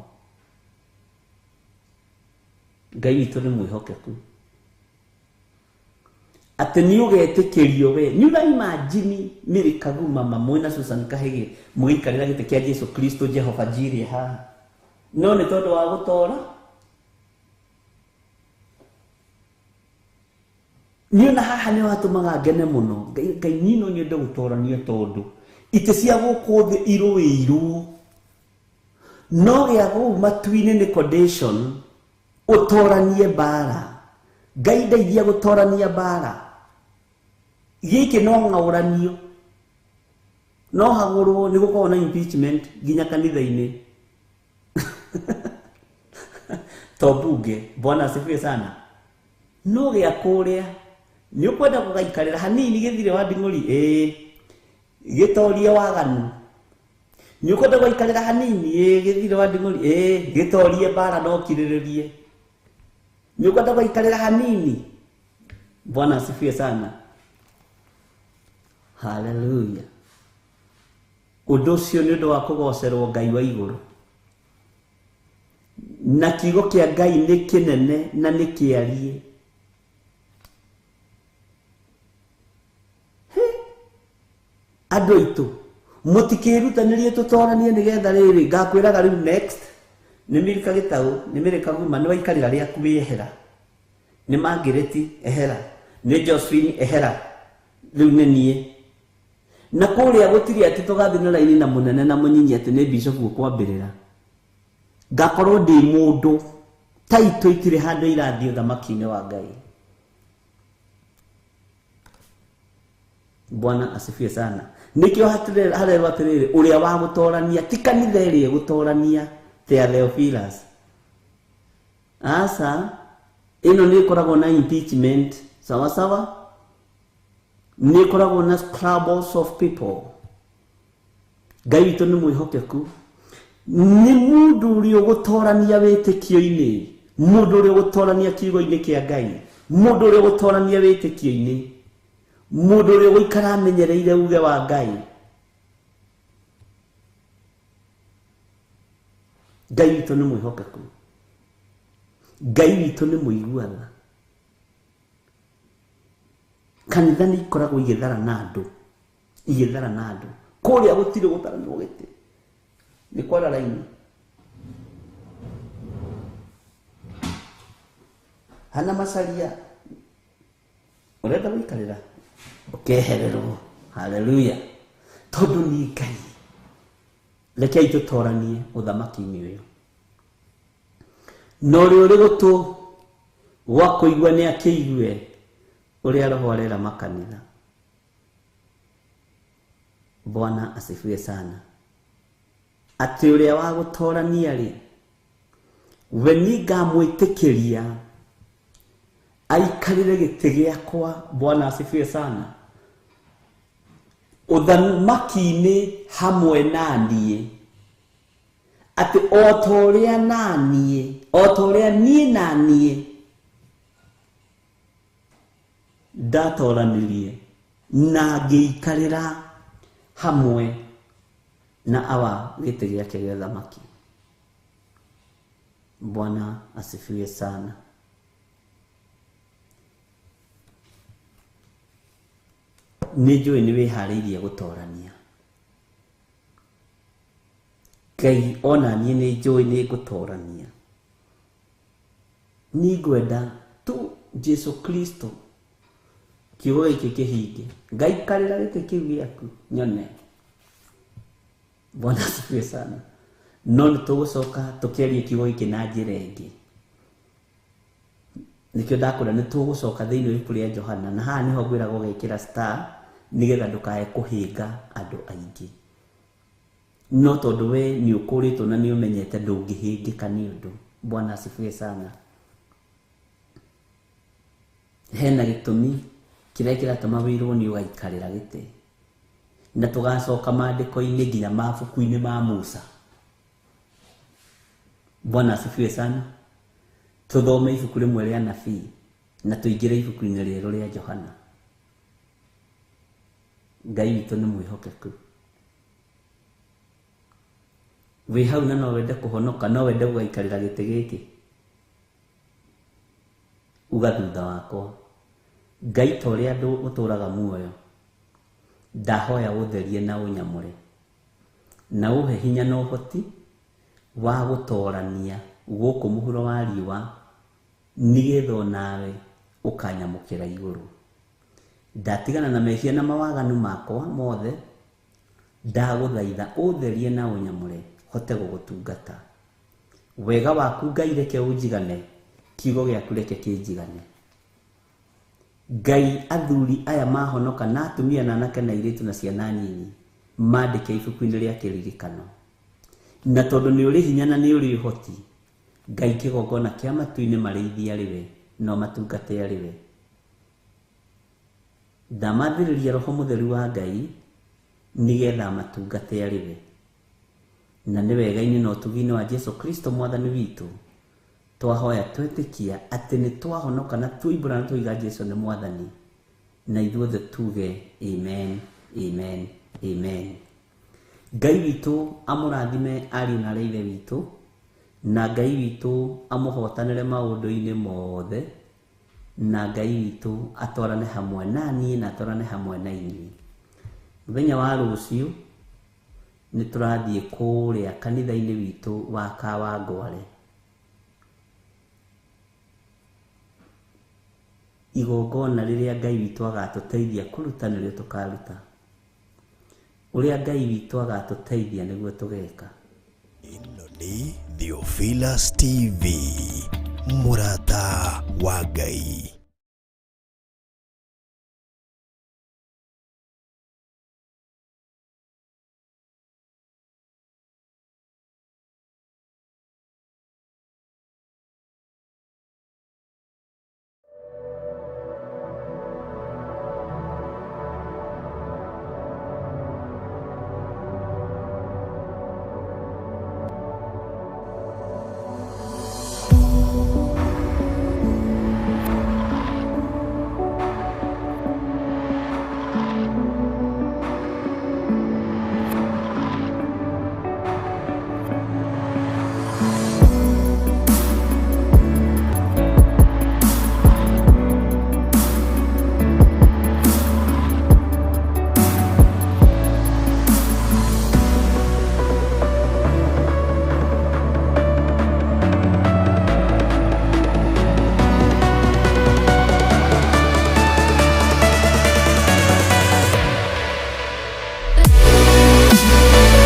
Ngai witũ nĩ mwĩhokeku. Atĩ nĩ ũgetĩkĩrio we. Nĩ ũra imagine Mary Kaguma mama mwĩna Susan Kahĩgĩ mũgĩikarĩra gĩtĩ kĩa Jesu Kristo Jehova Jireh haha. No nĩ tondũ wa gũtora. Niĩ ona haha nĩ watũmaga ngene mũno. Ngai niĩ no nyende gũtorania tondũ itĩ cia gũkũ thĩ irũĩirwo. No gĩa kũu matu-inĩ nĩ condition ũtoranie mbara. Ngai ndeithia gũtorania mbara. Gĩkĩ no ng'aũranio, no hagũrwo, nĩ gũkoragwo na impeachment nginya kanitha-inĩ. To bunge. Bwana asifiwe sana. No gĩa kũrĩa nĩ ũkwenda gũgaikarĩra hanini gĩthire wa nding'ũri, ĩĩ, gĩtorie waganu. Nĩ ũkwenda gũikarĩra hanini, ĩĩ, gĩthire wa nding'ũri, ĩĩ, gĩtorie mbara no ũkirĩrĩrie. Nĩ ũkwenda gũikarĩra hanini. Bwana asifiwe sana. Haleluya. Ũndũ ũcio nĩ ũndũ wa kũgocerwo Ngai wa igũrũ. Na kiugo kĩa Ngai nĩ kĩnene na nĩ kĩariĩ. Andũ aitũ, mũtikĩrutanĩrie tũtoranie nĩgetha rĩrĩ, ngakwĩraga rĩu next, nĩ Milka Gĩtaũ, nĩ Mary Kaguma, nĩ waikarĩra rĩaku wĩehera. Nĩ Margaret ehera, nĩ Josephine ehera, rĩu nĩ niĩ. Na kũrĩa gũtirĩ atĩ tũgathiĩ na raini na mũnene na mũnyinyi atĩ nĩ bishop ũkwambĩrĩra. Ngakorwo ndĩ mũndũ, taitũ itirĩ handũ irathiĩ ũthamaki-inĩ wa Ngai. Bwana asifiwe sana. Nĩkĩo harerwo atĩrĩrĩ, ũrĩa wa gũtorania ti kanitha ĩrĩa ĩgũtorania ta Theophilus. Aca, ĩno nĩ ĩkoragwo na impeachment, sawa sawa? Nĩ ĩkoragwo na scrabbles of people. Ngai witũ nĩ mwĩhokeku. Nĩ mũndũ ũrĩa ũgũtorania wĩtĩkio-inĩ, mũndũ ũrĩa ũgũtorania kiugo-inĩ kĩa Ngai, mũndũ ũrĩa ũgũtorania wĩtĩkio-inĩ, mũndũ ũrĩa ũgũikara amenyereire uge wa Ngai. Ngai witũ nĩ mwĩhokeku, Ngai witũ nĩ mũigua tha. Kanitha nĩ ikoragwo igĩthara na andũ, igĩthara na andũ. Kũrĩa gũtirĩ gũtharanwo gĩtĩ, nĩ kwara raini. Hana macaria ũrenda gũikarĩra ũkehererwo. Haleluya! Tondũ nĩ Ngai. Rekei tũtoranie ũthamaki-inĩ ũyũ. Na ũrĩa ũrĩ gũtũ gwa kũigua nĩ akĩigue ũrĩa Roho arera makanitha. Bwana asifiwe sana. Atĩ ũrĩa wa gũtorania rĩ, we nĩngamwĩtĩkĩria aikarĩre gĩtĩ gĩakwa. Bwana asifiwe sana. Ũthamaki-inĩ hamwe na niĩ, atĩ o ta ũrĩa na niĩ, o ta ũrĩa niĩ na niĩ ndatoranirie na ngĩikarĩra hamwe na awa gĩtĩ gĩake gĩa ũthamaki. Bwana asifiwe sana. Nĩ njũĩ nĩ wĩharĩirie gũtorania. Ngai ona niĩ nĩ njũĩ nĩ ngũtorania. Nĩ ngwenda tu Jesu Kristo kiugo gĩkĩ kĩhinge. Ngaikarĩra gĩtĩ kĩu gĩaku nyone. Bwana asifiwe sana. No nĩ tũgũcoka tũkĩarie kiugo gĩkĩ na njĩra ĩngĩ. Nĩkĩo ndakwĩra nĩ tũgũcoka thĩinĩ wa ibuku rĩa Johana, na haha nĩho ngwĩraga ũgekĩra star nĩgetha ndũkae kũhĩnga andũ aingĩ. No tondũ we nĩ ũkũrĩtwo na nĩ ũmenyete ndũngĩhĩngĩka nĩ ũndũ. Bwana asifiwe sana. Hena gĩtũmi kĩrĩa kĩratũma wĩrwo nĩ ũgaikarĩra gĩtĩ. Na tũgacoka maandĩko-inĩ nginya mabuku-inĩ ma Musa. Bwana asifiwe sana. Tũthome ibuku rĩmwe rĩa nabii na tũingĩre ibuku-inĩ rĩerũ rĩa Johana. Ngai witũ nĩ mwĩhokeku. Wĩ hau na no wende kũhonoka, no wende gũgaikarĩra gĩtĩ gĩkĩ. Uga thutha wakwa, Ngai ta ũrĩa andũ ũtũraga muoyo, ndahoya ũtherie na ũnyamũre, na ũhe hinya na ũhoti wa gũtorania gũkũ mũhuro wa riũa, nĩgetha onawe ũkanyamũkĩra igũrũ. Ndatigana na mehia na mawaganu makwa mothe, ndagũthaitha ũtherie na ũnyamũre, hote gũgũtungata. Wega waku Ngai reke ũnjigane, kiugo gĩaku reke kĩnjigane. Ngai athuri aya mahonoka na atumia na anake na airĩtu na ciana nyinyi mandĩke ibuku-inĩ rĩa kĩririkano. Na tondũ nĩ ũrĩ hinya na nĩ ũrĩ ũhoti, Ngai kĩgongona kĩa matu-inĩ marĩithie arĩ we no matungate arĩ we. Ndamathĩrĩria Roho Mũtheru wa Ngai nĩgetha matungate arĩ we. Na nĩ wega-inĩ na ũtugi-inĩ wa Jesu Kristo Mwathani witũ, twahoya twetĩkia atĩ nĩ twahonoka na tuoimbũra na twoiga Jesu nĩ Mwathani, na ithuothe tuge amen, amen, amen. Ngai witũ amũrathime ariũ na arĩ ithe witũ, na Ngai witũ amũhotanĩre maũndũ-inĩ mothe, na Ngai witũ atwarane hamwe na niĩ na atwarane hamwe na inyuĩ. Mũthenya wa rũciũ nĩ tũrathiĩ kũrĩa kanitha-inĩ witũ wa Kawangware. Igongona rĩrĩa Ngai witũ agatũteithia kũruta nĩrĩo tũkaruta. Ũrĩa Ngai witũ agatũteithia nĩguo tũgeka. Ĩno nĩ Theophilus TV, mũrata wa Ngai.